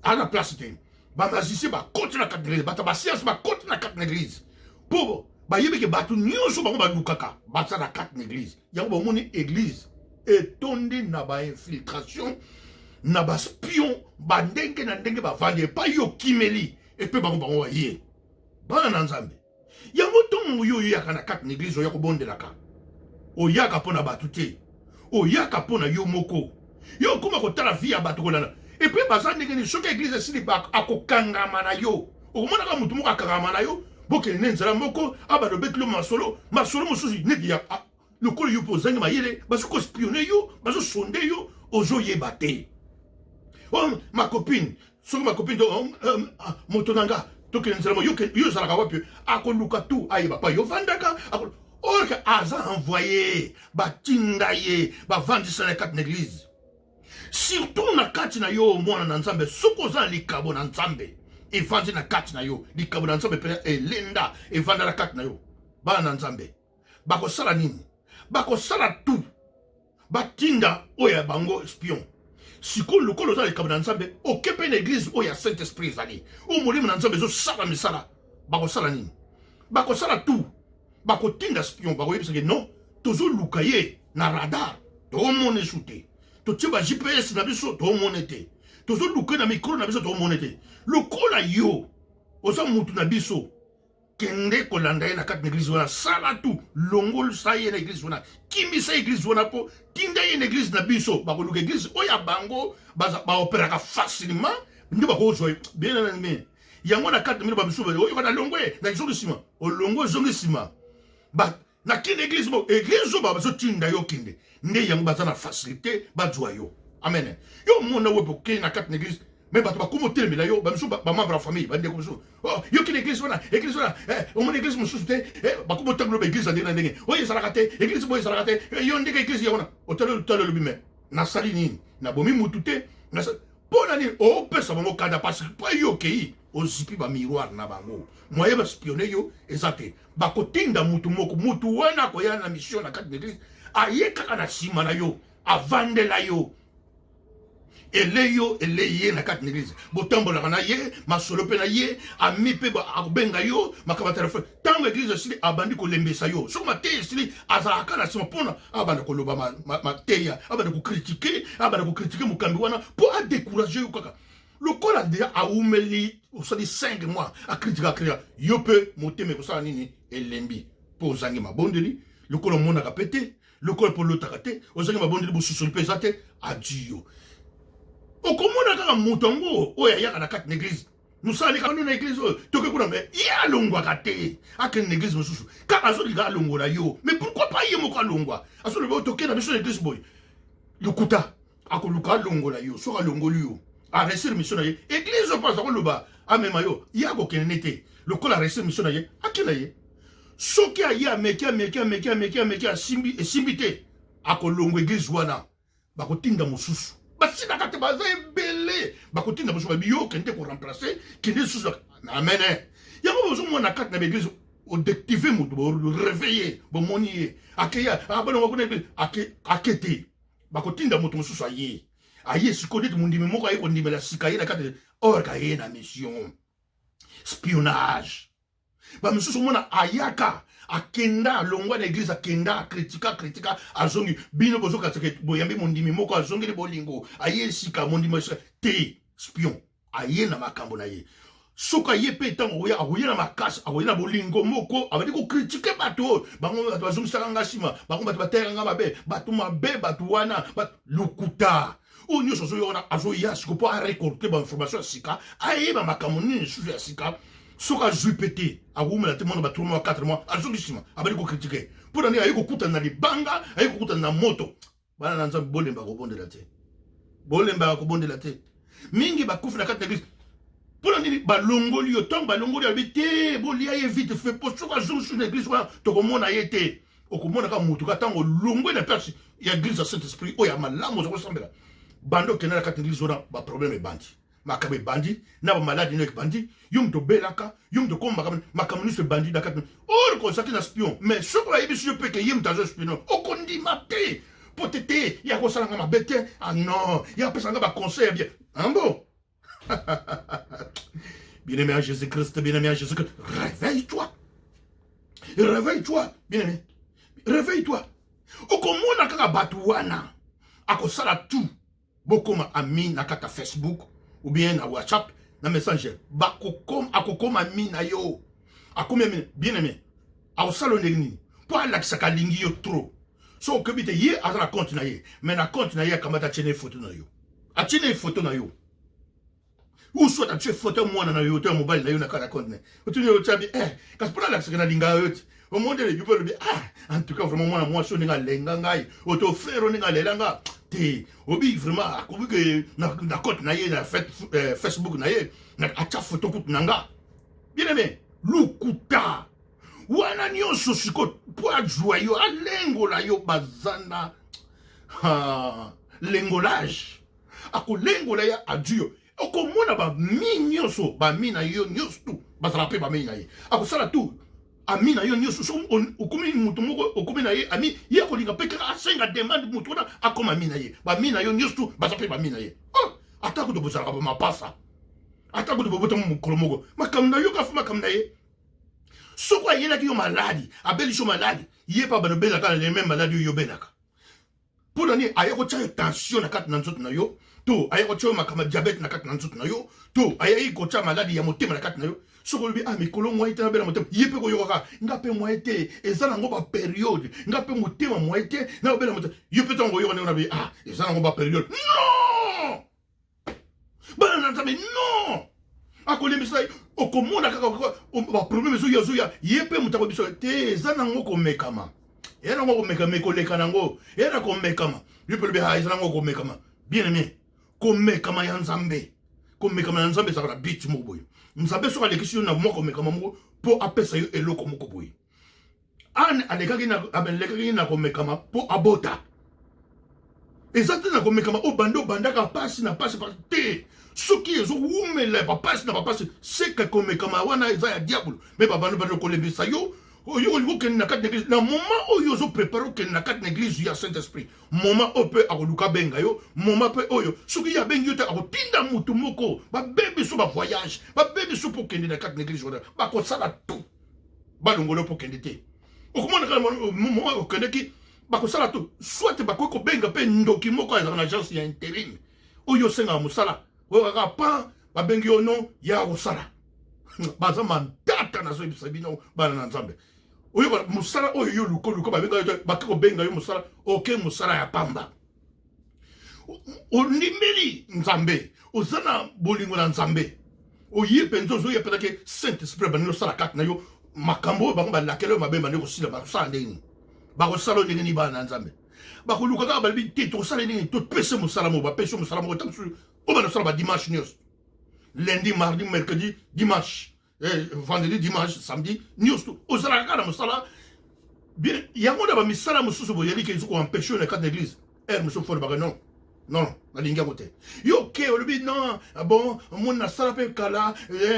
aza na place te. Bamagicien bakoti na kati na eglise, bato ya basianse bakoti na kati na eglise, mpo bayebi ke bato nyonso bango balukaka baza na kati na eglise. Yango bamoni eglise etondi na bainfiltration na baspion bandenge na ndenge, bavandi epai yo okimeli epe bango bango baye. Bana na Nzambe, yango ntongo yo oyaka na kati na eglise, oya kobondelaka, oyaka mpo na bato te, oyaka mpo na yo moko. Yo okoma kotala vie ya bato kolanda epuis baza ndenge nini. Soki eglise esili akokangama na yo, okomonaka motu moko akangama na yo, bokende nde nzela moko, abanda obeteli yo masolo, masolo mosusu neti ya lokola yo mpe ozangi mayele, bazo kospionne yo, bazosonde yo, ozoyeba te. Oh, ma copine, soki ma copine to moto na nga tokende nzela moko, yo ozalaka wapi? Akoluka tu ayeba pa yo vandaka, or ke aza envoyé, batinda ye, bavandisa na kati na eglise. Surtout na kati na yo mwana na Nzambe, soki oza na likabo na Nzambe evandi na kati na yo, likabo na Nzambe mpenza elenda evanda na kati na yo. Bana na Nzambe bakosala nini? Bakosala tout batinda oyo ya bango spion. Sikoyo lokola oza na likabo na Nzambe, oke mpe na eglise oyo ya Saint Esprit ezali, oyo molimo na Nzambe ezosala misala, bakosala nini? Bakosala tout bakotinda spion, bakoyebisaki non, tozoluka ye na radar, toomona esu te, totie ba GPS na biso toomona te, tozoluka na micro na biso toomona te. Lokola yo oza mutu na biso, kende kolanda ye na kati na eglise wana, sala tu longolisa ye na eglise wana, kimisa eglise wana, mpo tinda ye na eglise na biso. Bakoluka eglise oyo ya bango baoperaka facilement, nde bakozwa ye bien na nini yango na kati na bino. Bamisusu oyoka na longwe na ezongi nsima, olongwe ozongi nsima na kende eglise mo eglise oyo bazotinda yo kende nde yango baza na facilité bazwa yo. Amen. Yo omona wepe okei na kati na eglise, me bato bakoma otelemela yo, bamisusu bamembre ya famille, bandeko mosusu, oh, yo kende eglise wana, eglise wana, omona eglise mosusu te, bakoma otangola baeglise ya ndenge na ndenge, oyo ezalaka te, eglise boyo ezalaka te, yo ndenge eglise yango wana otali otali olobi me nasali nini? Nabomi mutu te. Mpo na nini opesa bango kanda? Parce que mpo yo okei ozipi bamiroir na bango, moye baspionne yo eza te. Bakotinda mutu moko, mutu wana akoya na mission na kati na eglise, aye kaka na nsima na yo, avandela yo, elei yo, elei ye na kati na eglise, botambolaka na ye masolo mpe na ye ami mpe akobenga yo makambo ya telefone. Ntango eglise esili, abandi kolembisa yo. Soki mateya esili, azalaka na nsima mpona abanda koloba mateya, abanda kokritike, abanda kokritike mokambi wana mpo adécourage yo. Kaka lokola deja awumeli, osali 5 mois, akritika akritika yo, mpe motema ekosala nini? Elembi, mpo ozangi mabondeli. Lokola omonaka mpe te, lokola mpo olotaka te, ozangi mabondeli, bosusoli mpe eza te, adio. Okomona kaka moto yango oyo ayaka na kati na eglise. Mosala kaka na église oyo toke kuna, mais ye alongwaka te, akende na église mosusu kaka azolinga alongola yo. Mais pourquoi pas ye moko alongwa? Azoloba oyo toke na biso na église boye. Lokuta, akoluka alongola yo. Soki alongoli yo, aréussir mission na ye. Église oyo mpo aza koloba amema yo, ye akokende ne te. Lokola aréussir mission na ye, akenda ye. Soki aye, ameki, ameki, ameki, ameki, ameki, asimbi, esimbi te, akolongwa église wana, bakotinda mosusu. Basilaka te, baza ebele. Bakotinda mosusu, babi yo kende koremplacer, kende lisusu. Amen. Yango bozomona kati na baéglise, odéactiver moto, boréveiller, bomoni ye akeya, abalonga kuna église, ake te, bakotinda moto mosusu. Aye, aye sikoyo neti mondimi moko aye kondimela sika ye na kati, or aye na mission espionnage. Bamisusu omona ayaka, akenda, alongwa na église, akenda, akritika, akritika, azongi. Bino bozokataka, boyambi mondimi moko azongeli bolingo, aye esika mondimi esika te. Espion aye na makambo na ye. Soki aye mpe, ntango oya, akoya na makasi, akoya na bolingo moko, abandi kocritiquer bato oyo. Bango bato bazongisaka nga nsima, bango bato bateyaka nga mabe, bato mabe, bato wana. Lokuta oyo nyonso azoya wana, azoya siko mpo arécolter bainformation ya sika, ayeba makambo nini lisusu ya sika. Soki azwi mpe te, akoumela te, mwana ba 3 mois, 4 mois, azongi nsima, abandi kocritiquer. Mpo na nini? Aye kokutana na libanga, aye kokutana na moto. Bana na Nzambe, bolembaka kobondela te, bolembaka kobondela te. Mingi bakufi na kati na église. Mpo na nini? Balongoli yo. Ntango balongoli, alobi te, bolia ye vite fait, mpo soki azongi susu na église wana, tokomona ye te. Okomona kaka motu kaka ntango olongwe na place ya église ya Saint Esprit oyo ya malamu oza kosambela. Banda okende na kati na église wana, baproblème ebandi, makambo ebandi na bamaladi no ebandi. Yo moto obelaka, yo moto okombaka, makambo nyonso ebandi na kati, or kozalaki na espion. Mais soki bayebisi yo mpe ke ye moto aza espion, okondima te, po te te ya kosalanga mabe te. Ah non, ya apesanga baconseil ya bien. Ah bon, bien-aimé à Jésus-Christ, bien-aimé à Jésus-Christ, réveille-toi, réveille-toi, bien-aimé, réveille-toi. Okomona kaka bato wana akosala tout bokoma ami na kaka Facebook ou bien na WhatsApp, na Messenger. Bakokoma, akokoma ami na yo, akomi ami. Bien aimé, akosala ndenge nini mpo alakisaka alingi yo trop? So okebi te, ye aza na compte na ye, mais na compte na ye akamata, atie na photo na yo, atie na photo na yo, ou soit atie photo ya mwana na yo to ya mobali na yo na kati ya compte na ye. Otuni, otyabi eh, kasi mpona alakisaka nalinga yo te. Omondele yo mpe olobi: "Ah, en tout cas vraiment, mwana mwasi oyo ndenge alenga ngai, oto frère oyo ndenge alela nga te." Obi vraiment akobi ke na compte na ye na Facebook na ye atya photo kutu na nga. Bien aimé, lukuta wana nyonso sikoyo mpo azwa yo, alengola yo. Baza na lengolage, akolengola ye, adwi yo. Okomona bami nyonso, bami na yo nyonso tu bazala mpe bami na ye. Akosala tu ami na yo nyonso. So okomi moto moko, okomi na ye ami, ye akolinga mpe kaka asenga demande moto wana akoma ami na ye. Bami na yo nyonso tu baza mpe bami na ye. Oh, ata kutu bozalaka bamapasa, ata kutu bobotama mokolo moko, makambo na yo kafu makambo na ye. Soki ayelaki yo maladi, abelisi yo maladi, ye mpe abana obelaka na le même maladi oyo obelaka. Mpo na nini? Aya kotia yo tension na kati na nzoto na yo, to aya kotia yo makambo ya diabète na kati na nzoto na yo, to ayaki kotia maladi ya motema na kati na yo. Soki olobi: "Ah, mikolo moye te nabela motema," ye mpe koyokaka: "Nga mpe moye te, eza nango bapériode, nga mpe motema moye te nabela motema." Yo mpe ntango oyoka ndenge nabi: "Ah, eza nango bapériode." Non, bana na Nzambe, non. Akolembisa, okomona kaka baproblème ezoya, ezoya. Ye mpe moto akobiso te, eza nango komekama, eya nango komekama, ekoleka nango, eya na komekama. Yo mpe olobi: "Ha, eza nango komekama." Bien aimé, komekama ya Nzambe, komekama na Nzambe ezalaka na but moko boye. Nzambe soki alekisi yo na mwa komekama moko mpo apesa yo eloko moko boye. Anne alekaki na komekama mpo abota. Eza te na komekama oyo banda obandaka pasi na pasi te. Soki ezowumela bapasi na bapasi, seka komekama wana eza ya diabolo. Mais babanda banda kolembisa yo, oyo olingi okende na kati na église. Na moment oyo ozoprépare okende na kati na église ya Saint Esprit, moment oyo mpe akoluka abenga yo, moment mpe oyo soki ye abengi yo te, akotinda motu moko babebi so bavoyage, babebi so mpo okende na kati na église wana. Bakosala tout balongolo mpo okende te. Okomona kaka moment okendeki, bakosala tout, soit bakoki kobenga mpe ndoki moko azalaka na agence ya intérim oyo osengaka mosala, oyo kaka pan babengi yo non ya kosala. Baza mantata. Nazoyebisa bino, bana na Nzambe, oyo mosala oyo yo luka luka, babenga yo, bake kobenga yo mosala, oke mosala ya pamba. Ondimeli Nzambe, oza na bolingo na Nzambe. Oye mpenza, ozoya mpenza ke Saint Esprit abandi kosala kati na yo makambo oyo bango balakela oyo mabe bandi kosila. Bakosala ndenge nini? Bakosala oyo ndenge nini? Bana na Nzambe bakoluka kaka, balobi te, tokosala ndenge nini? Topese mosala moko, bapesi mosala moko, ta mosusu oyo bandosala badimanche nyonso, lundi, mardi, mercredi, dimanche, vendredi, dimanche, samedi, nyonso ozalaka kaka na mosala. Bien, yango na bamisala mosusu boyebi ke ezo koempêche yo na kati na église. Heure mosusu fo olobaka: "Non, non, nalingi yango te." Yo ke olobi: "Non, bon, moni nasala mpe kala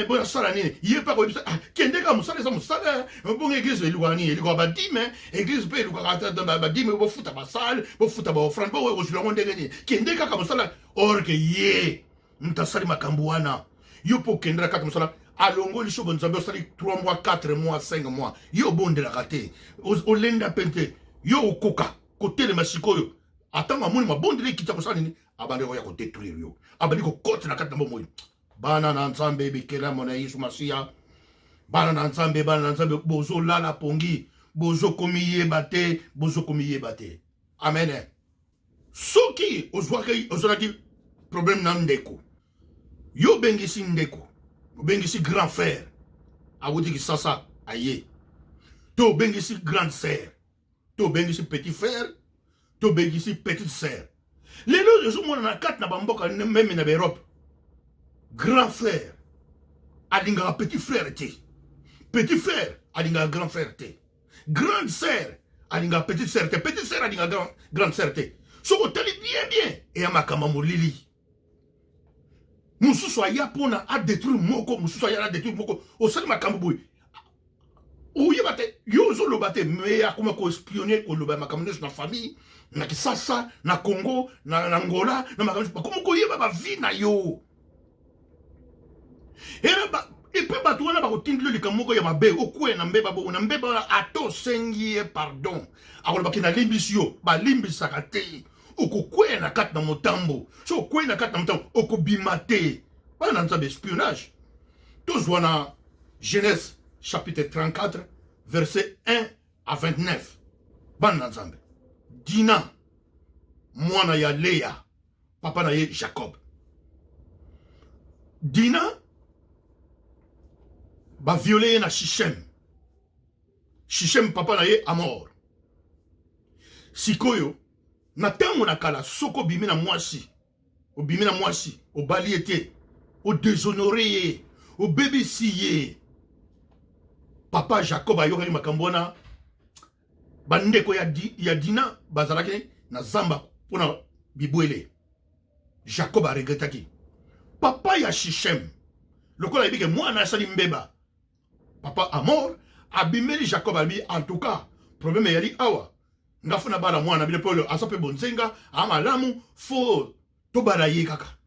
bo nasala nini?" Ye mpe akoyebisa: "Ah, kende kaka, mosala eza mosala." Bongo église elukaka nini? Elukaka badîme. Église mpe elukaka badîme, bofuta basale, bofuta baoffrande, bo kozwila yango ndenge nini? Kende kaka mosala. Or ke ye moto asali makambo wana, yo mpo okendela kaka mosala, alongoli so bonzambe. Osali 3 mois, 4 mois, 5 mois, yo obondelaka te, olenda mpe te, yo okoka kotelema. Sikoyo atango amoni mabondeli ekita, kosala nini? Abandi koya kodétruire yo, abandi kokota na kati na bomoi. Bana na Nzambe, bikelamo na Yesu Masiya, bana na Nzambe, bana na Nzambe, bozolala pongi, bozokomiyeba te, bozokomiyeba te. Amen. Soki ozwaki, ozwalaki problème na ndeko, yo obengisi ndeko, obengisi grand frère awuti Kisasa aye, to obengisi grande sœur, to obengisi petit frère, to obengisi petite sœur. Lelo ezomona na kati na bamboka, même na baEurope, grand frère alingaka petit frère te, petit frère alingaka grand frère te, grande sœur alingaka petite sœur te, petite sœur alingaka grande sœur te. Soki otali bien bien, eya makambo ya molili. Mosusu aya mpona adétruire moko, mosusu aya adétruire moko. Osali makambo boye, oyeba te, yo ozoloba te, mais akoma koespionner, koloba makambo nyonso na famille, na Kisasa, na Congo, na Ngola, na makambo nyonso. Bakoma koyeba bavie na yo. Epe bato wana bakotindela likambo moko ya mabe, okwea na mbeba. Bongo na mbeba wana, ata osengi ye pardon, akolobaki: "Nalimbisi yo." Balimbisaka te. Okokwea na kati na motambo. So okwei na kati na motambo, okobima te. Bana na Nzambe, espionnage. Tozwa na Genèse chapitre 34, verset 1 à 29. Bana na Nzambe, Dina, mwana ya Leya, papa na ye Jacob. Dina baviole ye na Sichem. Sichem, papa na ye Amor. Sikoyo na ntango na kala, soki obimi na mwasi, obimi na mwasi, obali ye te, odéshonore ye, obebisi ye. Papa Jacob ayokaki makambo wana. Bandeko ya Dina bazalaki na zamba mpona bibwele. Jacob aregretaki. Papa ya Sichem, lokola ayebi ke mwana asali mbeba, papa Amor abimeli Jacob, alobi: "En tout cas, problème eyali awa, nga fo nabala mwana bino, mpo oyo aza mpe bonzenga, aa malamu, fo tobala ye kaka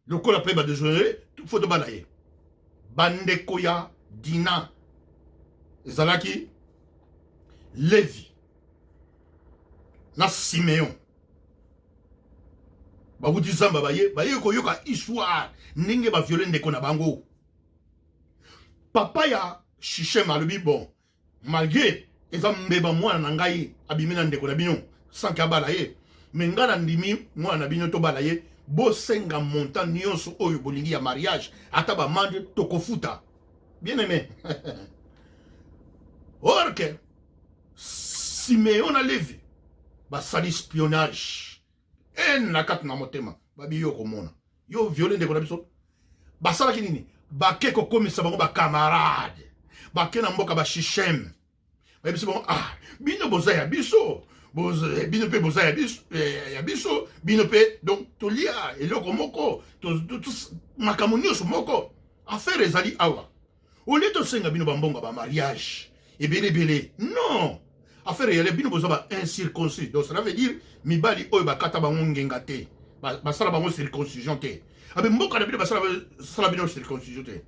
lokola mpe badéshonore, fo tobala ye." Bandeko ya Dina ezalaki Levi na Simeon. Babuti zamba, baye, baye koyoka histoire ndenge baviole ndeko na bango. Papa ya Sichem alobi: "Bon, malgré eza mbeba, mwana na ngai abimi na ndeko na bino sans ke abala ye, mais ngai na ndimi mwana na bino, tobala ye. Bosenga montant nyonso oyo bolingi ya mariage, ata baamende tokofuta." Bien aimé, or ke Simeon na Levi basali espionnage ene na kati na motema. Babi: "Yo komona yo viole ndeko na biso." Basalaki nini? Bake kokomisa bango bacamarade. Bake na mboka baSichem, bayebisi bango: "Ah, bino boza ya biso, bino mpe boza ya biso, ya biso bino mpe, donc tolia eloko moko, makambo nyonso moko. Affaire ezali awa, olie tosenga bino bambongo ya bamariage ebele ebele. Non, affaire eyale, bino boza ba incirconcis." Donc cela veut dire mibali oyo bakata bango ngenga te, basala bango circoncision te. Abe mboka na bino basala bino circoncision te,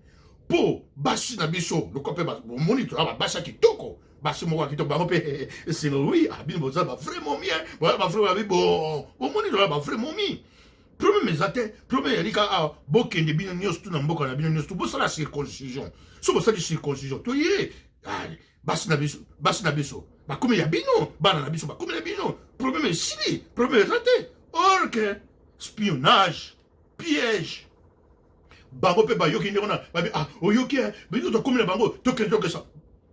mpo basi na biso lokola mpe bomoni, toza basi ya kitoko, basi moko ya kitoko. Bango mpe esengo: "Oui, ah, bino boza bavrai momi, boza bavrai." Babi: "Bon, bomoni, toza bavrai momi, problème eza te. Problème eyali kaka awa, bokende bino nyonso tu na mboka na bino nyonso tu, bosala circoncision. So bosali circoncision, toye basi na biso, basi na biso bakomi ya bino, bana na biso bakomi na bino, problème esili, problème eza te." Or ke espionnage, piège. Bango mpe bayoki ndenge wana, babi ah, oyoki eh, biso tokomi na bango, tokende tokesa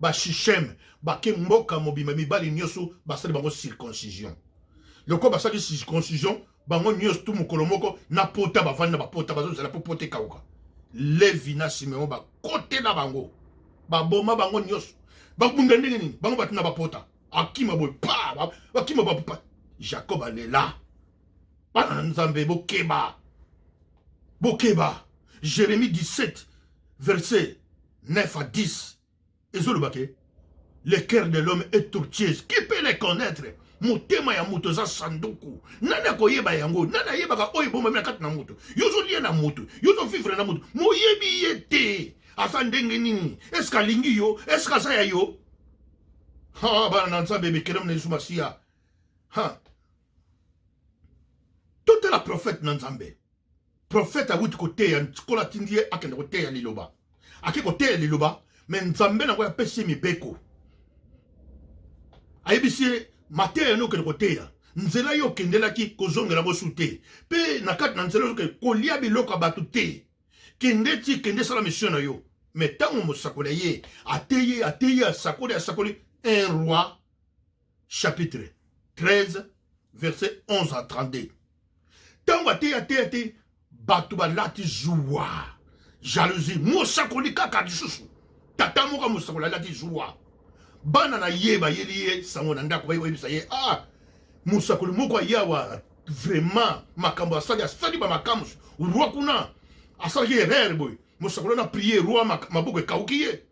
Bashichem. Bake mboka mobimba, mibali nyonso basali bango circoncision. Lokola basali circoncision bango nyonso tu mokolo moko na pota, bavandi na bapota, bazozela mpo pota ekauka. Levi na Simeon bakotela bango, baboma bango nyonso. Babunda ndenge nini? Bango bato na bapota, akima boye pa, bakima ba. Jacob alela. Bana na Nzambe, bokeba, bokeba. Jérémie 17 verset 9 à 10 ezoloba ke le cœur de l'homme est tortueux, qui peut le connaître? Motema ya moto eza sanduku, nani akoyeba yango? Nani ayebaka oyo ebombami na kati na moto? Yo ozolia na moto, yo ozovivre na moto, moyebi ye te aza ndenge nini. Eske alingi yo? Eske aza ya yo? Ha, bana na Nzambe, bekelemu na Yesu Masiya. Ha, totala prophète na Nzambe. Prophète awuti koteya, Nkolo atindi ye akende koteya liloba. Ake koteya liloba, me Nzambe nango apesi ye mibeko, ayebisi ye mateya no okende koteya, nzela yo okendelaki kozongela yango su te, mpe na kati na nzela ozokende kolia biloko ya bato te, kende ti kende sala mission na yo. Me ntango mosakoli ye ateye, ateye, asakoli, asakoli, 1 Roi chapitre 13 verset 11 à 32, ntango ateyi, ateyi, ateyi, bato balati zuwa, jalousie. Mosakoli kaka lisusu, tata moko ya mosakoli alati zuwa. Bana na ye bayeli ye sango na ndako, baye koyebisa ye: ah, mosakoli moko ayawa, vraiment makambo asali, asali bamakambo. Roi kuna asalaki erreur boye, mosakoli wana prie roi, maboko ekauki ye,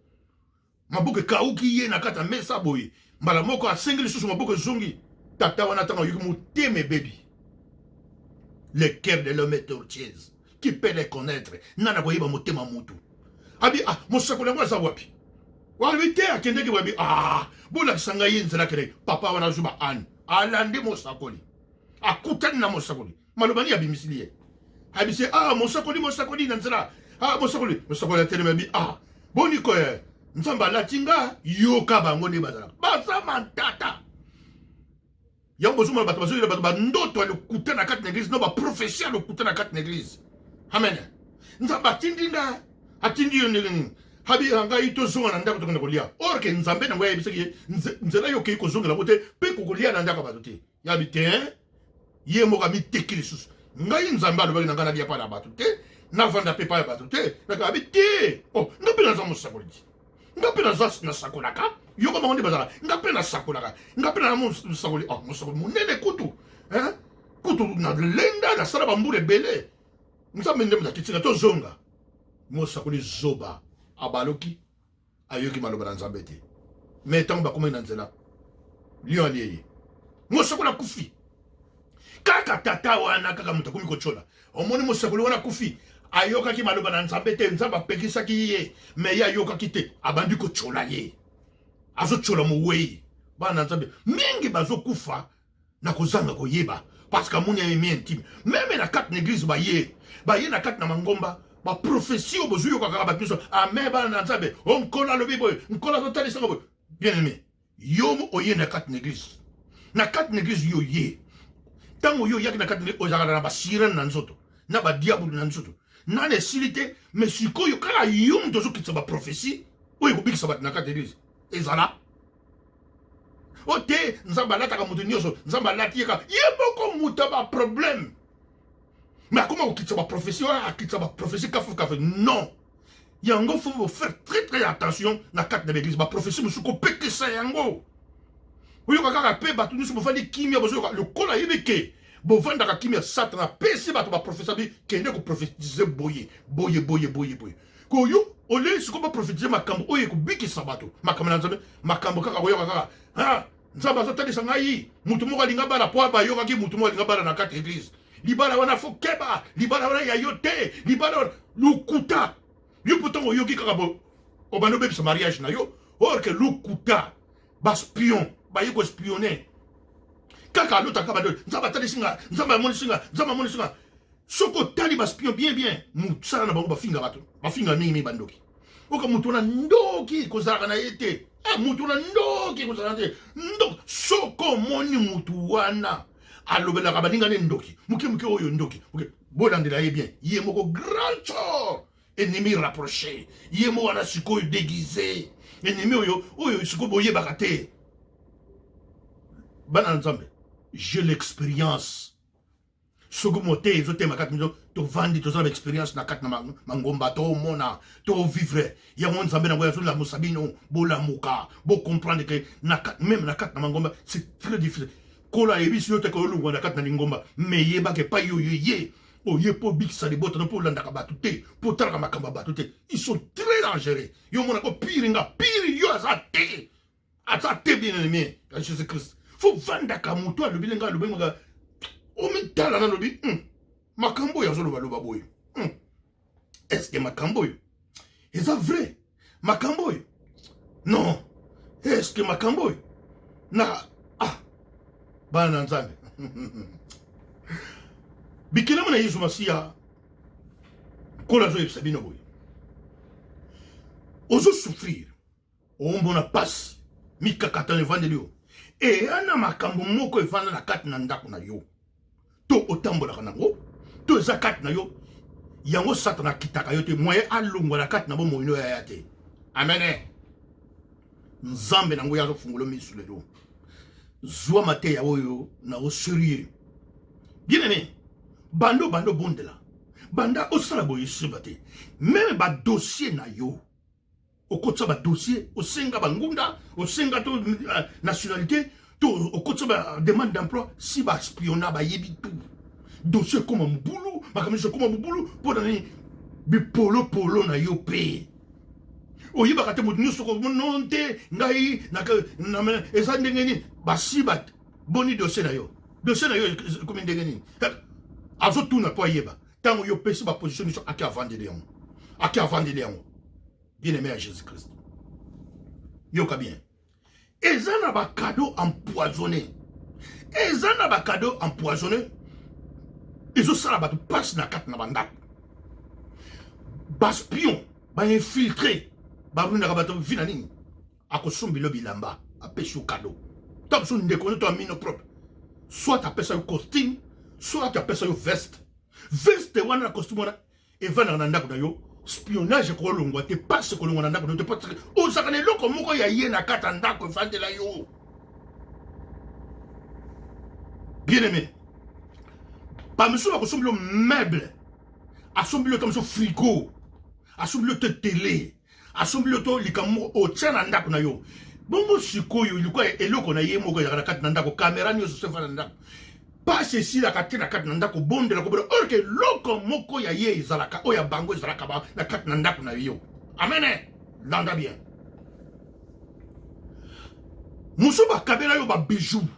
maboko ekauki ye na kati ya mesa boye. Mbala moko asengi lisusu, maboko ezongi. Tata wana, ntango ayoki, motema ebebi. Le cœur de l'homme est tortueuse, qui peut le connaître? Nani akoyeba motema mutu? Abi ah, mosakoli yango aza wapi? Wabi te, akendeki wabi? Ah, bolakisa ngai ye nzela akendeki. Papa wana azwi ba ane, alandi mosakoli, akutani na mosakoli. Maloba nini abimisili ye? Ayebisi: ah, mosakoli, mosakoli, na nzela, ah, mosakoli. Mosakoli atelemi, abi: ah, boni ko Nzambe alati nga. Yoka bango nde bazalaka, baza mantata. Yango bozomona bato bazoyela bato bandoto ya lokuta na kati na église, no baprofesie ya lokuta na kati na église. Amen. Nzambe atindi nga. Atindi yo ndenge nini? Abi ngai tozonga na ndako, tokende kolia. Or ke Nzambe nango ayebisaki ye nzela yo okei kozongela yango te, mpe kokolia na ndako ya bato te. Yabi te, ye moko amiteki lisusu: ngai Nzambe alobaki na ngai nalia pa na bato te, navanda mpe pa ya bato te. Abi te, oh, nga mpe naza mosakoli ti, nga mpe naza, nasakolaka. Yoko bango nde bazala, nga mpe nasakolaka, nga mpe naza mosakoli. Oh, mosakoli monene kutu, kutu nalenda, nasala bambula ebele. Nzambe nde moto akitinga tozonga. Mosakoli zoba abaluki, ayoki maloba na Nzambe te. Me ntango bakomaki na nzela, lion alie ye, mosakoli akufi. Kaka tata wana, kaka moto akomi kotyola: omoni, mosakoli wana akufi, ayokaki maloba na Nzambe te, Nzambe apekisaki ye, me ye ayokaki te, abandi kotyola ye, azotyola mowei. Bana na Nzambe mingi bazokufa na kozanga koyeba, parce que amoni ennemi intime. Même na kati na église, baye baye na kati na mangomba, baprofesie oyo bozoyoka kaka bato nyonso: amen, bana na Nzambe, o Nkolo alobi boye, Nkolo azotalisanga boye. Bien aimé, yo oye na kati na église, na kati na église, yo ye ntango yo oyaki na kati na, ozalaka na basirene na nzoto, na badiabulu na nzoto, nani esili te. Mais sikoyo kaka yo moto ozokitisa baprofesie oyo ekobikisa bato na kati ya église, ezala o te. Nzambe alataka moto nyonso, Nzambe alati ye kaka ye moko moto ya baproblème, mais akoma kokitisa baprofesie oyo, akitisa baprofesie kafu kafu. Non, yango faut faire très très attention na kati na baeglise. Baprofesie mosusu kopekisa yango. Oyoka kaka mpe bato nyonso bofandi kimia, bozoyoka lokola yebi ke bovandaka kimia. Satan apesi bato baprofesie, abi kende koprophétise boye boye boye boye boye. Koyo olei sikoyo baprofetize makambo oyo ekobikisa bato, makambo na Nzambe, makambo kaka koyoka kaka: Nzambe azotalisa ngai motu moko alinga bala, po bayokaki motu moko alinga bala na kati ya église. Libala wana fo keba, libala wana ya yo te, libala wana lukuta. Yo mpo ntango oyoki kaka bo, obandi obebisa mariage na yo. Or ke lukuta, baspion baye kospionne kaka, alotaka bado: Nzambe atalisi nga, Nzambe amonisi nga, Nzambe amonisi nga. Soki otali baspion bien bien, mosala na bango bafinga bato, bafinga mingimingi bandoki. Oka moto wana ndoki, kozalaka na ye te. Moto wana ndoki, kozalaka te, ndoki. Soki omoni motu wana alobelaka baninga ne ndoki moke moke, oyo ndoki, bolandela ye bien, ye moko grand tort. Ennemi rapproché. Ye mo wana sikoyo déguisé. Ennemi oyo oyo sikoyo boyebaka te. Bana Nzambe, j'ai l'expérience. Soki mote ezotema kati biso tovandi toza na baexpérience na kati na mangomba tomona tovivre yango nzambe nango azolamusa bino bolamuka bocomprendre ke meme na kati na mangomba c'est très difficile kolo ayebisi yo te ke olongwa na kati na lingomba me yebaka epai oyo ye oye mpo obikisa libota no mpo olandaka bato te mpo otalaka makambo ya bato te ils sont très dangereux yo omonaka pire nga pire yo aza te aza te bien aimé ya jésus christ fo vandaka moto alobi ndenge alobi maka omitala nalobi hmm, makambo oyo azolobaloba boye hmm. est ce que makambo oyo eza vrai makambo oyo non est ce que makambo oyo na ah bana na nzambe bikelamo na yesu masiya nkolo azoyebisa bino boye ozosouffrir omona pasi mikakatano evandeli yo eya na makambo moko evanda na kati na ndako na yo to otambolaka nango to eza kati na yo yango satana akitaka yo te moye alongwa na kati na bomoi no yaya te amene nzambe nango ye azofungola misu lelo zwa mateya oyo na o serieux bien aimé banda obanda obondela banda osala boye esimba te meme badossier na yo okotisa ba dossier osenga bangunda osenga to euh, nationalité to okotisa ba demande d'emploi si ba spiona bayebi tout dossier ekoma mobulu makambo nyonso ekoma mobulu mpo na nini bipolopolo na yo mpe oyebaka te moto nyonso non te ngai eza ndenge nini basi boni dossier na yo dossier na yo ekomi ndenge nini azotuna mpo ayeba ntango yo opesi baposition nyonso ake avandeli yango ake avandeli yango bien aimé ya jésus christ yoka bien eza na bacadeau empoisonné eza na bacadeau empoisonné ezosala bato mpasi na kati na bandako baspion bainfiltre barundaka bato vi na nini akosombelo bilamba apesi yo cadeau ntango mosusu ndeko nyoto amino propre soit apesa yo costume soit apesa yo veste veste wana na costume wana evandaka na ndako na yo spionnage ekolongwa te pasi ekolongwa na ndako na yo te parce que ozalaka na eloko moko ya ye na kati ya ndako evandela yo bien aimé bamisusu bakosombeli yo meuble asombeli yo ta mosusu frigo asombeli yo te tele asombeli yo to likambo moko otya na ndako na yo bongo sikoyo likoya eloko na ye moko ezalaka na kati na ndako kamera nyonso so efanda na ndako pasi esilaka te na kati na ndako bondela kobondela or ke eloko moko ya ye ezalaka oyo ya bango ezalaka ba na kati na ndako na yo amene landa bien mosusu bakabela yo babijou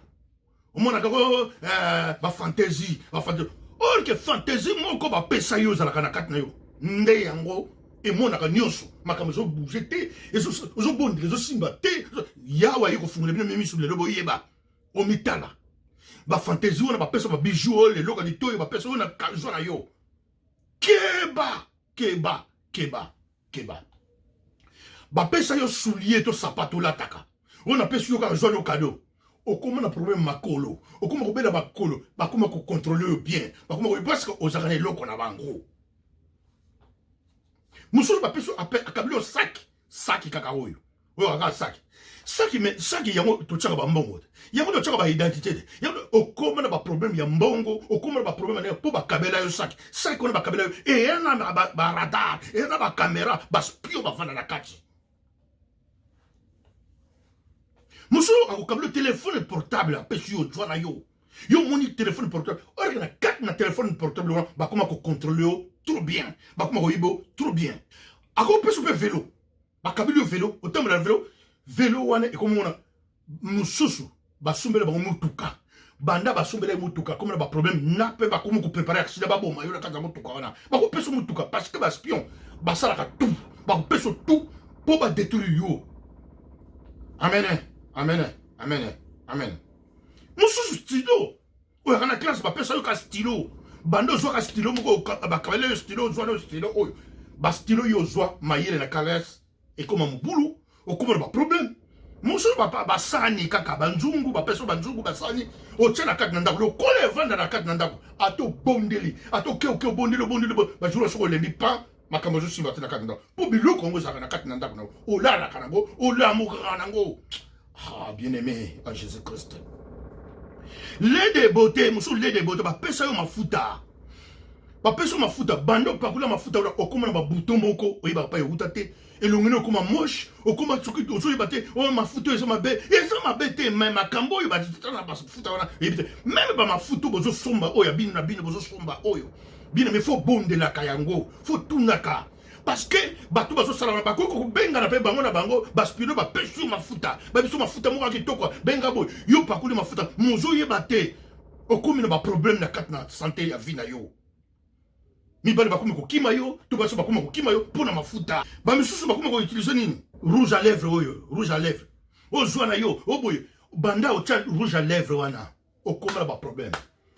omonaka ko eh, bafantaisie bafantaisie or ke fantaisie moko bapesa yo ezalaka na kati na yo nde yango emonaka nyonso makambo ezobouge te ozobondela ezosimba te yawe aye kofungola bino mimisu lelo boyeba omitala bafantaisie wana bapesa babijou oyo leloko litoyo bapesa oyo na zwa na yo keba keba keba keba bapesa yo soulier to sapato olataka oyo napesi yo kaka zwa no kado okoma na problème makolo okoma kobela makolo bakoma kocontrole yo bien bakoma koyeba parce que ozalaka na eloko na bango mosusu bapesi akabeli yo saki saki kaka oyo oyo kaka saki saki me saki yango totyaka bambongo te yango totyaka baidentité te yango okoma na baproblème ya mbongo okoma na baproblème ya mpo bakabela yo saki saki wana bakabela yo eya na baradar eya na bakamera baspio bafanda na kati mosusu akokabela yo telefone portable apesi yo zwa na yo yo omoni telefone portable orke na kati na telefone portable wana bakoma kocontrole yo trop bien bakoma koyiba yo trop bien akopesa mpe velo bakabeli yo velo otambola na velo velo wana ekomi mona mosusu basombela bango motuka banda basombela ye motuka akomi na baproblème na mpe bakomi koprépare accident baboma yo na kati ya motuka wana bakopesa motuka parce que baspion basalaka tout bakopesa tout mpo badétruire yo amen amen amen amen mosusu stylo oyaka na classe bapesa yo ka stylo banda ozwaka stylo moko bakabela yo stylo ozwa na stylo oyo bastylo yo ozwa mayele na classe ekoma mobulu okoma na baproblème mosusu basani kaka banzungu bapesa banzungu basani otya na kati na ndako lokola evanda na kati na ndako ata obondeli ata okeoke obondeli obondeli bajour soki olembi pan. Makambo ezosimba te na kati na ndako mpo biloko yango ezalaka na kati na ndako na yo, olalaka nango, olamukaka nango. Ah, bien aimé en Jésus Christ, lait de beauté mosusu, lait de beauté bapesa yo mafuta, bapesa yo mafuta, banda opakola mafuta wana, okóma na babouton moko oyebaka pa euta te, elongi na okóma moche, okóma soki ozoyeba te oyo mafuta oyo eza mabe. Eza mabe te, mais makambo oyo batala na mafuta wana oyebi te. Même bamafuta oyo bozosomba, oyo ya bino na bino bozosomba, oyo bino, mais faut bondelaka yango, faut tunaka, parce que bato bazosala wana bakoki kobengana mpe bango na bango. Baspino bapesi yo mafuta, babiso mafuta moko ya kitoko, benga boye, yo pakoli mafuta, mozoyeba te, okomi na baproblème na kati na santé ya vie na yo. Mibale bakomi kokima yo, to basi bakomi kokima yo mpo na mafuta. Bamisusu bakomi koutiliser nini? Rouge à lèvre oyo, rouge à lèvre ozwa na yo oboye, banda otya rouge à lèvre wana, okóma na baproblème.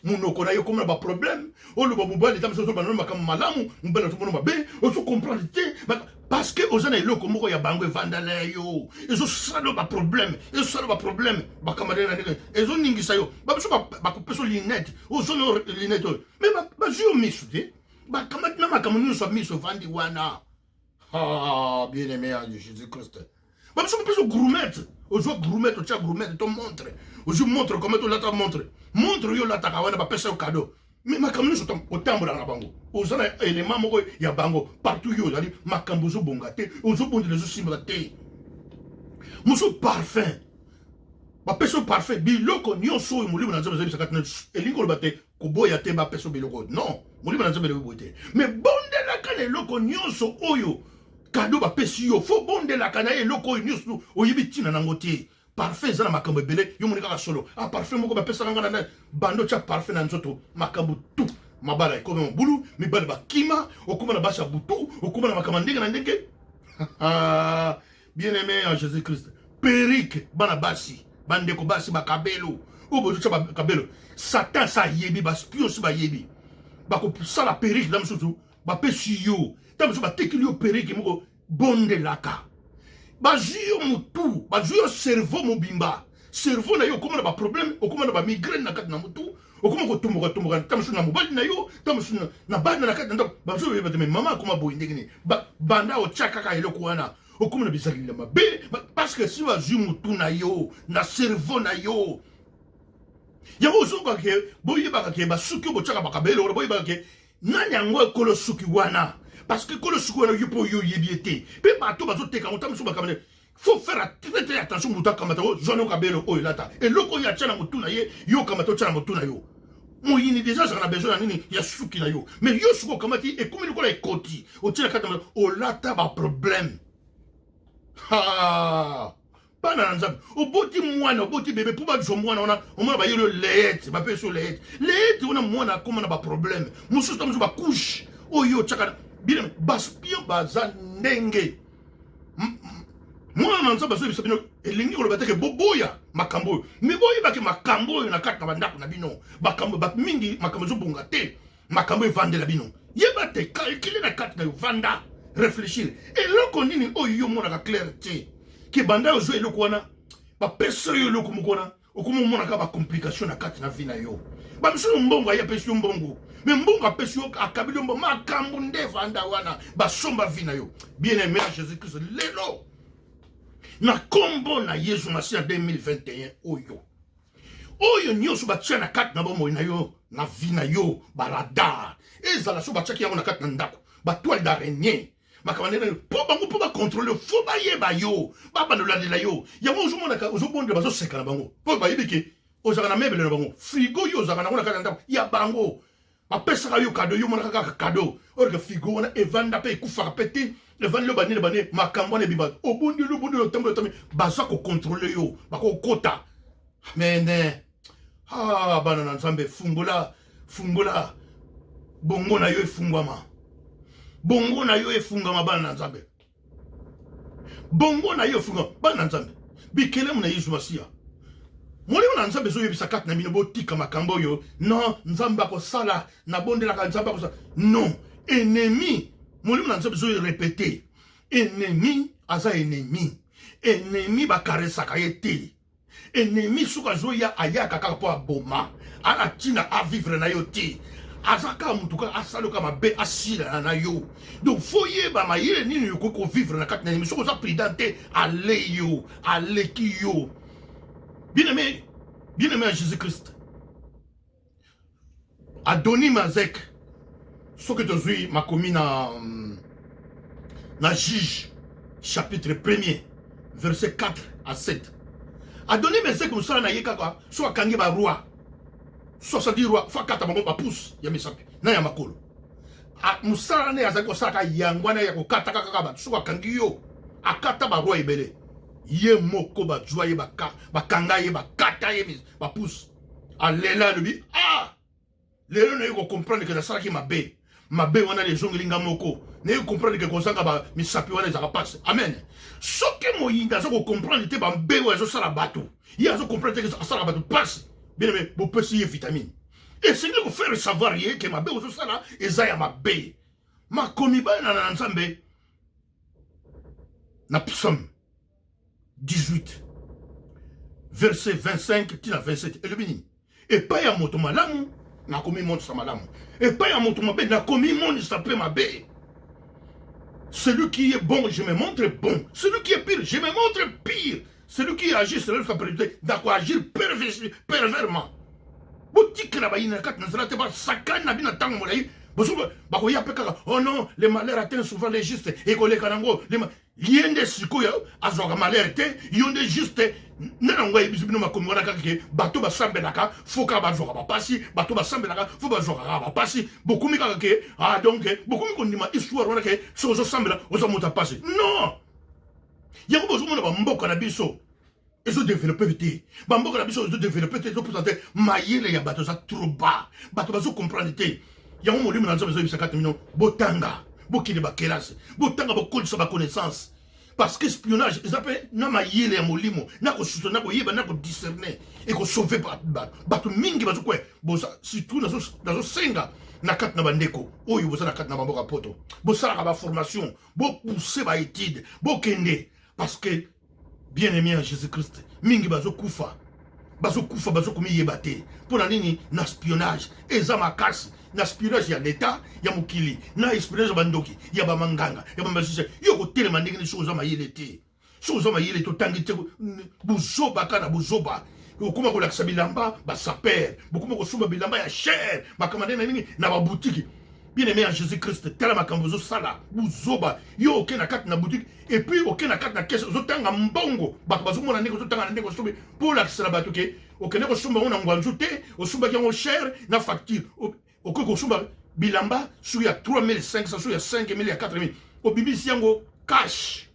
Monoko na yo okóma na baproblème, oloba mobali ta mosusu ozoloba nano makambo malamu, mobali azomona mabe, ozo comprendre te, parce que oza na eloko moko ya bango evandala ya yo, ezosala yo baproblème, ezosala yo baproblème. Bakambo ndenge na ndenge ezoningisa yo. Babiso bakopesa yo lunette, ozona yo lunette oyo, mais bazwi yo miso te, bakamati na makambo nyonso ya miso evandi wana. Ah, bien aimé ya Jésus Christ, babiso bapesa gourmette, ozwa gourmette, otya gourmette to montre, ozwi montre, koma tolata montre, montre oyo olataka wana bapesa yo cadeau, mais makambo nyonso otambolaka na bango, oza na élément moko ya bango partout yo ozali, makambo ozobonga te, ozobondela, ezosimbaka te. Mosusu parfum, bapesa yo parfum. Biloko nyonso oyo molimo na Nzambe ezobisa kati na, elingi koloba te koboya te bapesa biloko oyo, non, molimo na Nzambe elobi boye te, mais bondelaka na eloko nyonso oyo cadeau bapesi yo, faut bondelaka na ye. Eloko oyo nyonso oyebi ntina nango te. Parfum eza na makambo ebele, yo moni kaka solo. Ah, parfum moko bapesaka nga na bando, tya parfum na nzoto, makambo tout, mabala ekomi mobulu, mibale bakima, okóma na basi ya butu, okóma na makambo ndenge na ndenge. Bien aimé en Jésus Christ, perruque, bana basi, bandeko basi, bakabelo oyo bozotya bakabelo, Satan sa ayebi, baspion si bayebi, bakosala perruque na mosusu bapesi yo, ta mosusu batekeli yo perruque moko, bondelaka. Bazwi yo motu, bazwi yo cerveau mobimba, cerveau na yo okóma na baproblème, okóma na bamigraine na kati na motu, okóma kotomboka tomboka, ta mosusu na mobali na yo, ta mosusu na bana na kati na ndako, bazoyeba te, mais mama akóma boye ndenge nini? Banda otya kaka eloko wana, okóma na bizaleli ya mabe, parce que si bazwi motu na yo na cerveau na yo yango. Ozokoka ke boyebaka ke basuki oyo botyaka bakabelo wana, boyebaka ke nani yango ekolo suki wana, parce que ekolo suki wana yo mpo oyo oyebi ye te, mpe bato bazoteka yango, ta mosusu bakamane. Faut faire très très attention. Moto akamata o zwana okabelo oyo, elata eloko oyo atya na motu na ye, yo okamata otya na motu na yo. Moyini déjà azalaka na besoin na nini? Ya suki na yo. Mais yo soki okamati, ekomi lokola ekoti, otie na kati na olata baproblème. Bana na Nzambe, oboti mwana, oboti bébé, mpo bazwa mwana wana, omona bayeli yo layette, bapesi yo layette, layette wana mwana akóma na baproblème mosusu, ta mosusu bacouche oyo otyaka. Bien, baspion baza ndenge. Mwana na Nzambe azoyebisa bino, elingi koloba teke boboya makambo oyo, mais boyebake makambo oyo na kati na bandako na bino, makambo bato mingi, makambo ezobonga te, makambo evandela bino. Yeba te, calcule na kati na yo, vanda, réfléchir, eloko nini oyo yo omonaka clair te, ke banda ozwa eloko wana, bapesa yo eloko moko wana, okoma omonaka bacomplication na kati na vie na yo. Bamisusu mbongo, aye apesi yo mbongo, mais mbongo apesi yo, akabeli yo mbongo, makambo nde evanda wana, basomba vie na yo. Bien aimé ya Jésus Christ, lelo na nkombo na Yesu Masiya, 2021 oyo, oyo nyonso batia na kati na bomoi na yo, na vie na yo, baradar ezala so batiaki yango na kati na ndako, batoile d'araignée, makambo ndenge mpo bango mpo bacontrôle, faut bayeba yo, babanda olandela yo yango. Ozomonaka, ozobondela, bazoseka na bango mpo bayebi ke ozalaka na mebele na bango, frigo yo ozalaka nango na kati ya ndako ya bango, bapesaka yo cadeau, yo monaka kaka cadeau, or que frigo wana evanda mpe ekufaka mpe te, evandi yo banene banene, makambo wana ebima, obondeli, obondeli, otamboli, otamboli, baza kocontrôle yo, bakokota mene. Ah, bana na Nzambe, fungola, fungola bongo na yo, efungwama, bongo na yo efungama. Bana na Nzambe, bongo na yo efungama. Bana na Nzambe, bikelemu na Yesu Masiya, molimo na Nzambe ezoyebisa kati na bino, botika makambo oyo. Non, Nzambe akosala, nabondelaka, Nzambe akosala. Non, ennemi, molimo na Nzambe ezoyerépéter, ennemi aza ennemi, ennemi bakaresaka ye te. Ennemi soki azoya, ayaka kaka mpo aboma, ana ntina avivre na yo te. Aza kaka motu kaka asala kaka mabe, asilana na yo. Donc faut yeba mayele nini okoki kovivre na kati na ye. Soki oza prudent te, ale yo, aleki yo. Bien aimé, bien aimé ya Jésus Christ, Adoni Mazek, soki tozwi makomi na Juge chapitre 1er, verset 4 à 7, Adoni Mazek, mosala na ye kaka so akangi baroi, 70 roi, faut akata bango bapouce ya misapi na ya makolo. Mosala nde azali kosalaka yango wana ya kokataka kaka bato. Soki akangi yo, akata baroi ebele, ye moko bazwa ye, bakanga ye, bakata ye bapouce. Alela, alobi: "Ah, lelo naye kocomprendre ke nasalaki mabe. Mabe wana ezongeli nga moko. Naye comprendre ke kozanga misapi wana ezalaka mpasi." Amen. Soki moyinda aza kocomprendre te bambe oyo azosala bato, ye azocomprendre te ke asalaka bato mpasi. Bien aimé, bopesi ye vitamine, esengeli kofaire savoir ye ke mabe ozosala eza ya mabe. Makomi bana na Nzambe na Psaume 18, verset 25 tina 27, elobi nini? Epai ya moto malamu nakomimonisa malamu, epai ya moto mabe nakomimonisa mpe mabe. Celui qui est bon, je me montre bon. Celui qui est pire, je me montre pire. Celui qui agit selon sa perversité, nakoagir perversement. Botikela bayini na kati na nzela te, basakani na bino ntango molai. Bakoya mpe kaka: "Oh non, le malheur atteint souvent les justes, ekoleka nango." Ye nde sikoyo azwaka malheur te, yo nde juste nde nango ayebisi bino makomi wana kaka ke bato basambelaka faut kaka bazwaka bapasi, bato basambelaka faut bazwaka kaka bapasi. Bokomi kaka ke, ah, donc bokomi kondima histoire wana ke soki ozosambela, oza moto ya pasi. Non, yango bozomona bamboka na biso ezodévelopper te, bamboka na biso ezodévelopper te, ezopusa te. Mayele ya bato eza trop bas, bato bazocomprendre te. Yango molimo na Nzambe ezoyebisa kati bino: botanga, bokende bakelasi, botanga, bokolisa baconnaissance, parce que espionnage eza mpe na mayele ya molimo, na kosusa, na koyeba, na kodiscerner, ekosauver bato. Bato mingi bazokwe boza, surtout nazosenga na kati na bandeko oyo boza na kati na bamboka poto, bosalaka baformation, bopousse baétude, bokende, parce que, bien aimé en Jésus Christ, mingi bazokufa, bazokufa, bazokomiyeba te. Mpo na nini? Na espionnage eza makasi, na espionnage ya leta ya mokili, na espionnage ya bandoki, ya bamanganga, ya bamagicien. Yo kotelema ndenge nini soki oza mayele te? Soki oza mayele te, otangi te, bozoba kaka na bozoba. Okóma kolakisa bilamba basaper, bokóma kosomba bilamba ya cher, makambo ndenge na nini na babutiki. Bien aimé en Jésus Christ, tala makambo ozosala, buzoba. Yo oke na kati na boutique et puis oke na kati na caisse, ozotanga mbongo, bato bazomona ndenge ozotanga na ndenge osombi, mpo olakisela bato ke okende kosomba yango na Ngwanzu te, osombaki yango cher na facture. Okoki kosomba bilamba soki ya 3500, soki ya 5000, ya 4000, obimisi yango cash,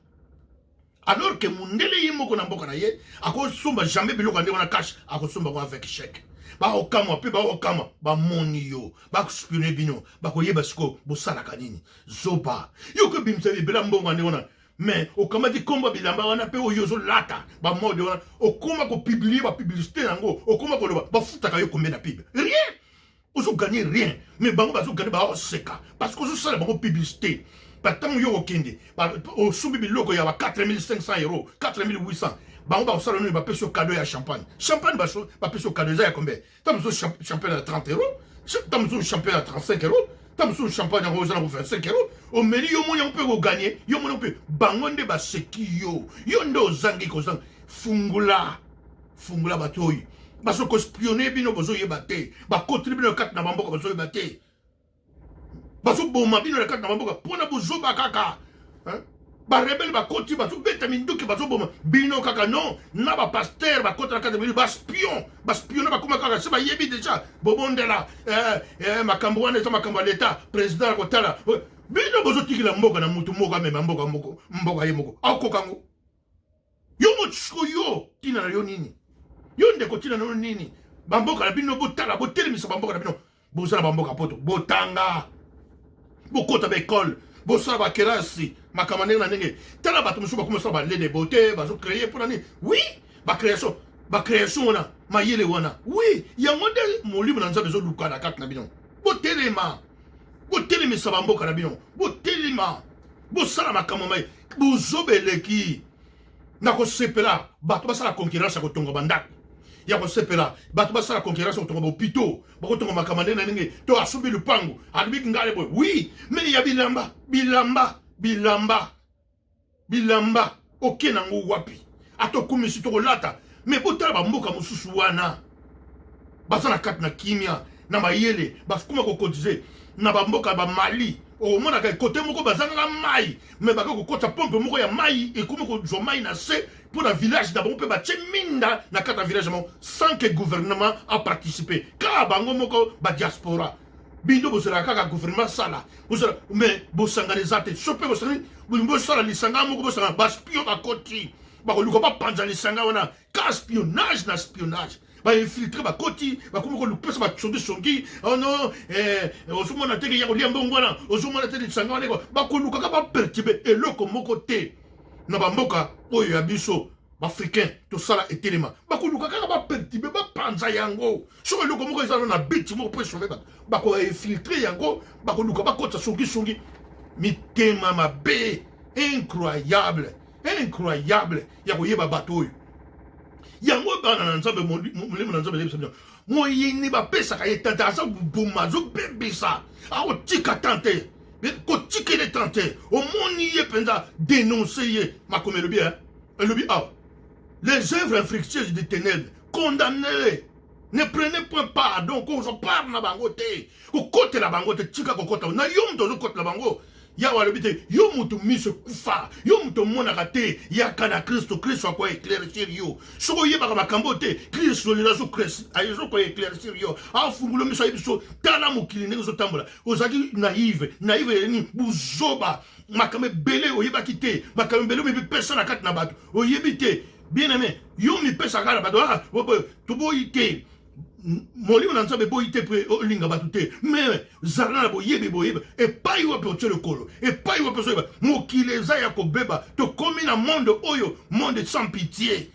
alors que mundele ye moko na mboka na ye akosomba jamais biloko ya ndenge wana cash, akosomba yango avec chèque. Bakokamwa mpe bakokamwa, bamoni yo, bakoespionner bino, bakoyeba sikoyo bosalaka nini. Zoba yo, kobimisa ebela mbongo ya ndenge wana, mais okamati nkombo ya bilamba wana mpe oyo ozolata, bamode wana, okóma kopublier bapublicité yango, okóma koloba bafutaka yo combien na pub. Rien, ozogagner rien, mais bango bazogagner, baoseka parce que ozosala bango publicité. Batango yo kokende, osombi biloko ya ba 4500 euro, 4800, bango bakosala nini? Bapesi yo cadeau ya champagne. Champagne bapesi yo cadeau eza ya combien? Ta mosusu champagne ya 30 euro, ta mosusu champagne ya 35 euro, ta mosusu champagne yango eza na 25 euro. Omeli, yo moni yango mpe kogagner, yo moni mpe bango nde baseki yo. Yo nde ozangi kozanga. Fungula, fungula. Bato oyo bazokoespionner bino, bozoyeba te. Bakoteli bino kati na bamboka, bazoyeba te. Bazoboma bino na kati na bamboka mpona bozoba kaka. Barebelles bakoti, bazobeta minduki, bazoboma bino kaka. Non, na bapasteur bakota na kati ya bino, baspion, baspionne, bakoma kaka se bayebi déjà. Bobondela makambo wana eza makambo ya leta, président akotala bino. Bozotikela mboka na mutu moko amema mboka moko, mboka ye moko akoka ngo. Yo motiko, yo ntina na yo nini? Yo ndeko, ntina na yo nini? Bamboka na bino, botala, botelemisa bamboka na bino. Bozala bamboka poto, botanga, bokota baekole, bosala bakelasi, makambo ndenge na ndenge. Tala bato mosusu bakoma osala balait de beauté, bazocréer. Mpona nini? Oui, bacréation, bacréation wana, mayele wana, oui, yango nde molimo na Nzambe ezoluka na kati na bino. Botelema, botelemisa bamboka na bino, botelema, bosala makambo mai bozoba eleki. Na kosepela bato basala concurrence ya kotonga bandako. ya kosepela, bato basala concurrence kotonga bahôpitaux, bakotonga makambo ndenge na ndenge, to asombi lupango, alobi ngale boye. Oui, mais ya bilamba, bilamba, bilamba, bilamba, oke nango wapi? Ata okumisi, tokolata. Mais botala bamboka mosusu wana, baza na kati na kimia na mayele, bakoma kocotiser. Na bamboka bamali, omonaka kote moko bazangaka mai, mais baka kokɔta pompe moko ya mai, ekomi kozwa mai na se mpo na village na bango, mpe batie minda na kati ya village na bango sans que gouvernement aparticipe. Kaka bango moko badiaspora. Bino bozalaka kaka gouvernement sala, bozala, mais bosangana eza te. So mpe bosangani, bolingi bosala lisanga moko, bosangana, baespion bakoti, bakoluka bapanza lisanga wana. Ka espionnage na espionnage, bainfiltrés bakoti, bakomi kolupesa basongisongi. Oh non, ozomona te ya kolia mbongo wana, ozomona te lisanga wana, bakolukaka baperturber eloko moko te na bamboka oyo ya biso baafricain. Tosala etelema, bakoluka kaka baperturber, bapanza yango. Soki eloko moko eza na biti moko mpo esauver bato, bakoinfiltrer yango, bakoluka bakotisa songisongi. Mitema mabe incroyable, incroyable ya koyeba bato oyo. Yango bana na Nzambe, molimo na Nzambe ezebisa bino: moyini bapesaka ye tante, aza boma, azobebisa, akotika tante, kotikele tante. Omoni ye mpenza, dénonce ye. Makomi elobi, elobi awa: les œuvres infructueuses des ténèbres, condamnez-les, ne prenez point part. Donc kozwa part na bango te, kokotela bango te, tika kokota na yo. Moto ozokotela bango, Yawe alobi te, yo moto miso ekufa, yo moto omonaka te, yaka na Kristo. Kristo akoéclaircir yo. Soki oyebaka makambo te, Kristo lelo azokoéclaircir yo, afungula miso, ayebi so: tala mokili ndenge ozotambola. Ozalaki naïve. Naïve nini? Buzoba. Makambo ebele oyebaki te, makambo ebele omipesa na kati na bato oyebi te. Bien aimé, yo mipesaka na bato, toboyi te. Molimo na Nzambe eboyi te mpe olinga bato te, mais zala na boyebi, boyebi epai wapi otie lokolo, epai wapi ozoyeba. Mokili eza ya kobeba. Tokomi na monde oyo, monde sans pitié.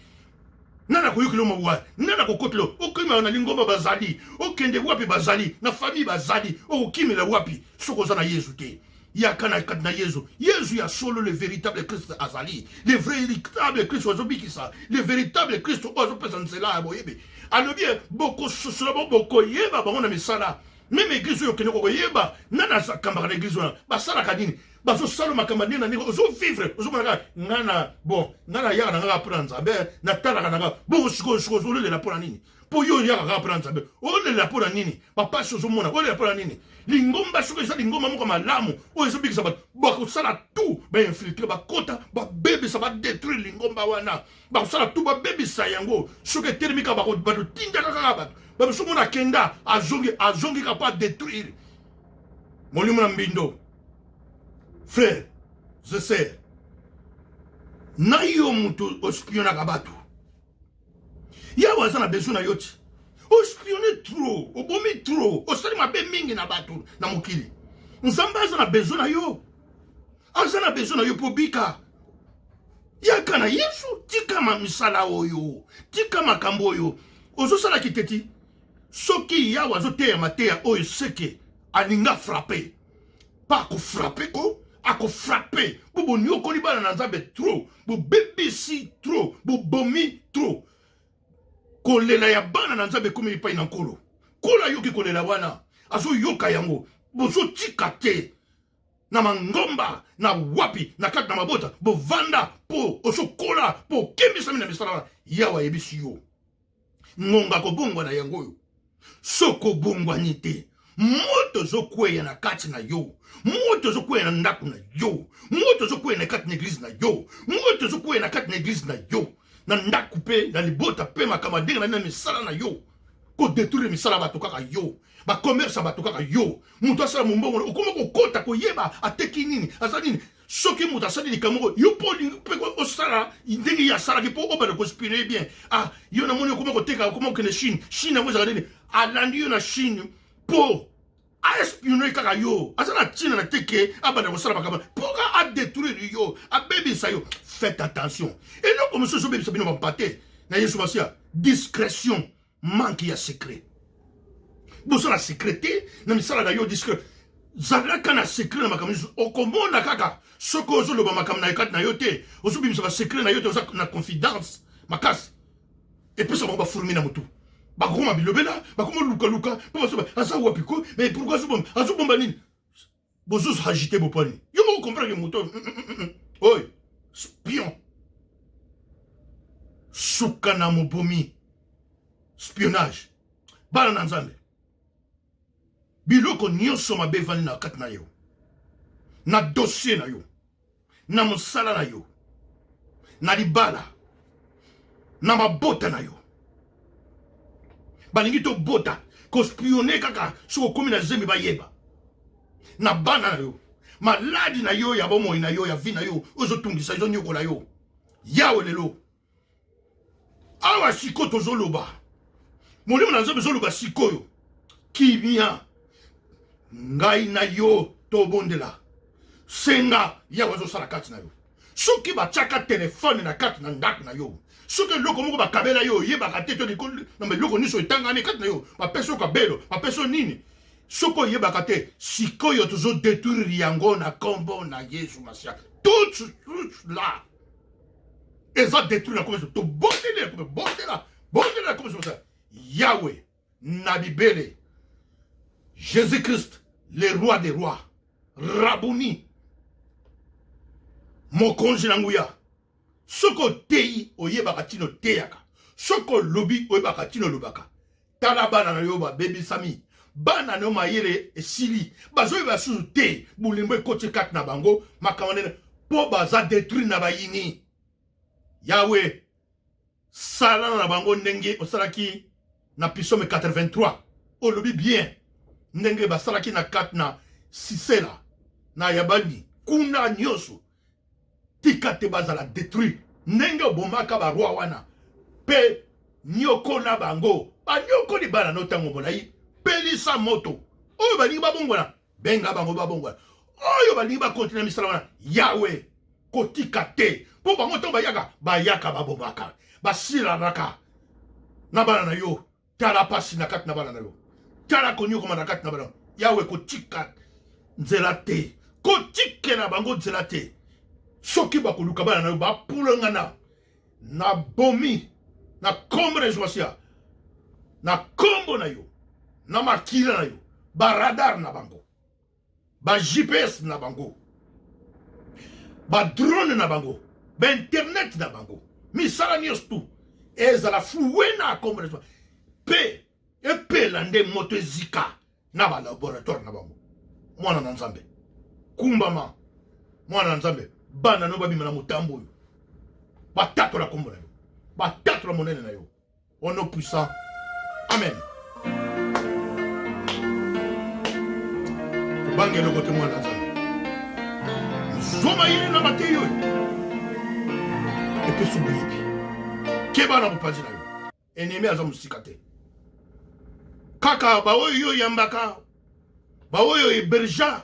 Nani akoyokela mawa? Nani akokotela? Okimela na lingomba, bazali. Okende wapi? Bazali. Na famille, bazali. Okokimela wapi soki oza na Yesu te? Yaka na kati na Yesu, Yesu ya solo. Le véritable Christ azali, le véritable Christ azobikisa, le véritable Christ oyo azopesa nzela ya boyebi. Alobi bokososola bo, bokoyeba bango na misala. Même église oyo okende, kokoyeba nani akambaka na église wana, basalaka nini, bazosala makambo ndenge na ndenge. Ozovivre, ozomona kaka nga na bon, nga nayaka na ngaka mpona Nzambe, natalaka na nga bongo. Sikoyo, sikoyo ozolela mpona nini? Mpo yo oyaka kaka mpona Nzambe, olela mpona nini? Bapasi ozomona, olela mpona nini? Lingomba, soki eza lingomba moko malamu oyo ezobikisa bato, bakosala tout bainfiltrer, bakota, babebisa, badétruire lingomba wana. Bakosala tout babebisa yango. Soki etelemi kaka, bato tindaka kaka bato babiso mona akenda, azongi, azongi kaka mpo adétruire. Molimo na mbindo. Frère, je sais na yo moto ospionnaka bato, Yawe aza na besoin na yo ti. Ospionne trop, obomi trop, osali mabe mingi na bato na mokili. Nzambe aza na besoin na yo, aza na besoin na yo mpo bika. Yaka na Yesu, tika misala oyo, tika makambo oyo ozosalaki te. Ti soki Yawe azoteya mateya oyo, seke alinga frappe pa, akofrapper ko, akofrapper mpo boniokoli bana na Nzambe trop, bobebisi trop, bobomi trop. Kolela ya bana na Nzambe ekomi epai na Nkolo. Nkolo ayoki kolela wana, azoyoka yango. Bozotika te na mangomba, na wapi, na kati na mabota bovanda, mpo ozokola, mpo okembisami na misala wana. Yawe ayebisi yo, ngonga kobongwana yango oyo. Soki obongwani te, moto ozokweya na kati na yo, moto ozokweya na ndako na yo, moto ozokweya na kati na église na yo, moto ozokweya na kati na église na yo, na ndako mpe na libota mpe makambo ndenge na nini na misala na yo, kodétruire misala ya bato kaka yo, bacommerce ya bato kaka yo. Moto asala mombongo, okoma kokota koyeba ateki nini, aza nini. Soki moto asali likambo moko, yo mpo olingi mpe osala ndenge ye asalaki mpo obanda koinspirer bien. Ah, yo namoni okoma koteka, okoma kokende Chine. Chine yango ezalaka nini? Alandi yo na Chine mpo aespionner kaka yo. Aza na ntina na te ke abanda kosala makambo mpo ka adétruire yo, abebisa yo. Faites attention. Eloko mosusu obebisa bino bampate na Yesu Masiya: discrétion, manque ya secret. Bosala secret te na misala na yo. Discret, zalaka na secret na makambo nyonso. Okomona kaka soki ozoloba makambo na kati na yo te, ozobimisa basecret na yo te, oza na confidence makasi. Epesa bango bafurmi na motu, bakokoma bilobela, bakoma lukaluka mpo basoba aza wapi ko. Mais pourquoi azobomba? Azobomba nini? Bozozo agite boponi yo moko comprendre ke moto oyo spion, suka na mobomi, spionnage. Bana na Nzambe, biloko nyonso mabe evandi na kati na yo, na dossier na yo, na mosala na yo, na libala, na mabota na yo, balingi tobota kospionne kaka soki okomi na zemi, bayeba na bana na yo, maladi na yo ya bomoi na yo, ya vi na yo, ozotungisa, ezonyokola yo. Yawe, lelo awa sikoyo tozoloba, molimo na Nzambe ezoloba sikoyo, kimia. Ngai na yo tobondela, senga Yawe azosala kati na yo. Soki batiaka telefone na kati na ndako na yo, soki eloko moko bakabela yo oyebaka te, to na eloko nyonso etangami kati na yo, bapesi yo kabelo, bapesi yo nini, soki oyebaka te, sikoyo tozodetruire yango na nkombo na Yesu Masiya. Tout tout là eza détruire na kombo. Tobondeli na kombo, bondela, bondela na kombo Yawe na bibele, Jésus Christ, le roi des rois, Rabuni, mokonzi na nguya. Soki oteyi, oyebaka ntina oteyaka. Soki olobi, oyebaka ntina olobaka. Tala bana na yo babebisami, bana na yo mayele esili, bazoyeba susu te, bolembo ekoti kati na bango, makambo nene, mpo baza détruire na bayini. Yawe, sala na bango ndenge osalaki na Psaume 83. Olobi bien ndenge basalaki na kati na Sisela na Yabani kuna nyonso. Tika te bazala détruit ndenge obomaka baroi wana, mpe nyokola bango, banyokoli bana no ntango molai. Pelisa moto oyo balingi babongwana, benga bango babongwana. Oyo balingi bakontinue misala wana, Yawe, kotika te, mpo bango ntango bayaka, bayaka babomaka, basilanaka na bana na yo. Tala pasi na kati na bana na yo, tala konyokoma na kati na bana. Yawe, kotika nzela te, kotikela bango nzela te. Soki bakoluka bana na yo, bapulangana na bomi na kombo na Yesu Masiya, na kombo na yo, na makila na yo. Baradar na bango, ba GPS na bango, ba drone na bango, ba internet na bango, misala nyonso tu ezala floué na kombo na mpe epela nde moto ezika na balaboratoire na bango. Mwana na Nzambe, kumbama. Mwana na Nzambe, bana no babima na motambo oyo, batatola kombo na yo, batatola monene na yo, au nom puissant. Amen. Kobanga eloko te, mwana Nzambe. Zwa mayele na mateyi oyo epesi boyebi. Keba na mopanzi na yo, ennemi aza mosika te. Kaka baoyo yo oyambaka, baoyo hébergea,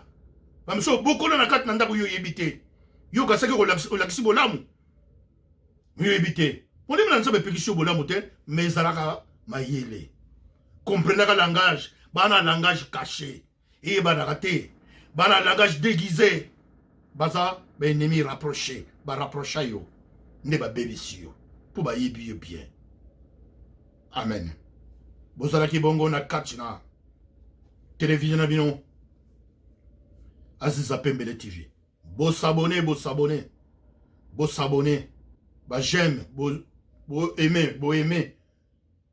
bamiso obokola na kati na ndako, yo oyebi te. Yo kasaki olakisi bolamu, yo oyebi te. Molimo na Nzambe epekisi yo bolamu te, mais ezalaka mayele, comprenaka langage. Bana langage caché eyebanaka te, bana langage déguisé, baza baennemi rapproché. Barapprocha yo nde babebisi yo, mpo bayebi yo bien. Amen. Bozalaki bongo na kati na televizio na bino, Aziza Pembele TV. Bosabone, bosabone, bosabone, baj'aime, boaime, boaime.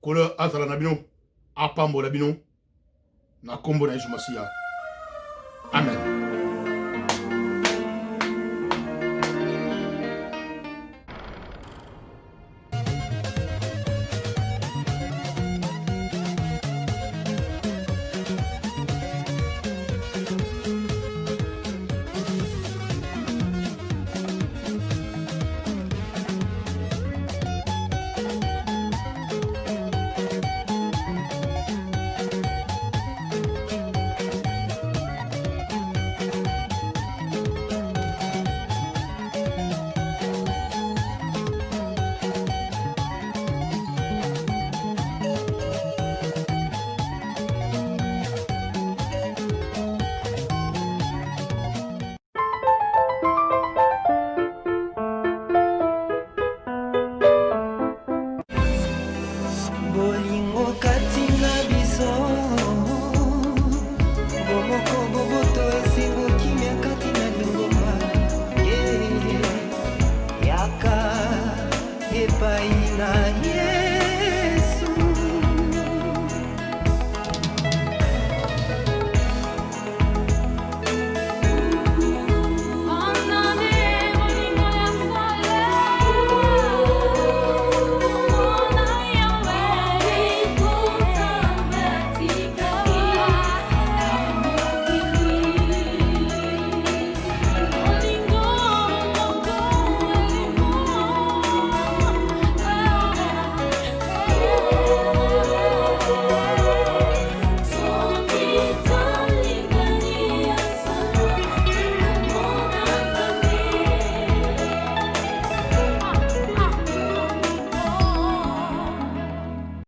Kolo azala na bino, apambola bino na nkombo na Yesu Masiya. Amen. Na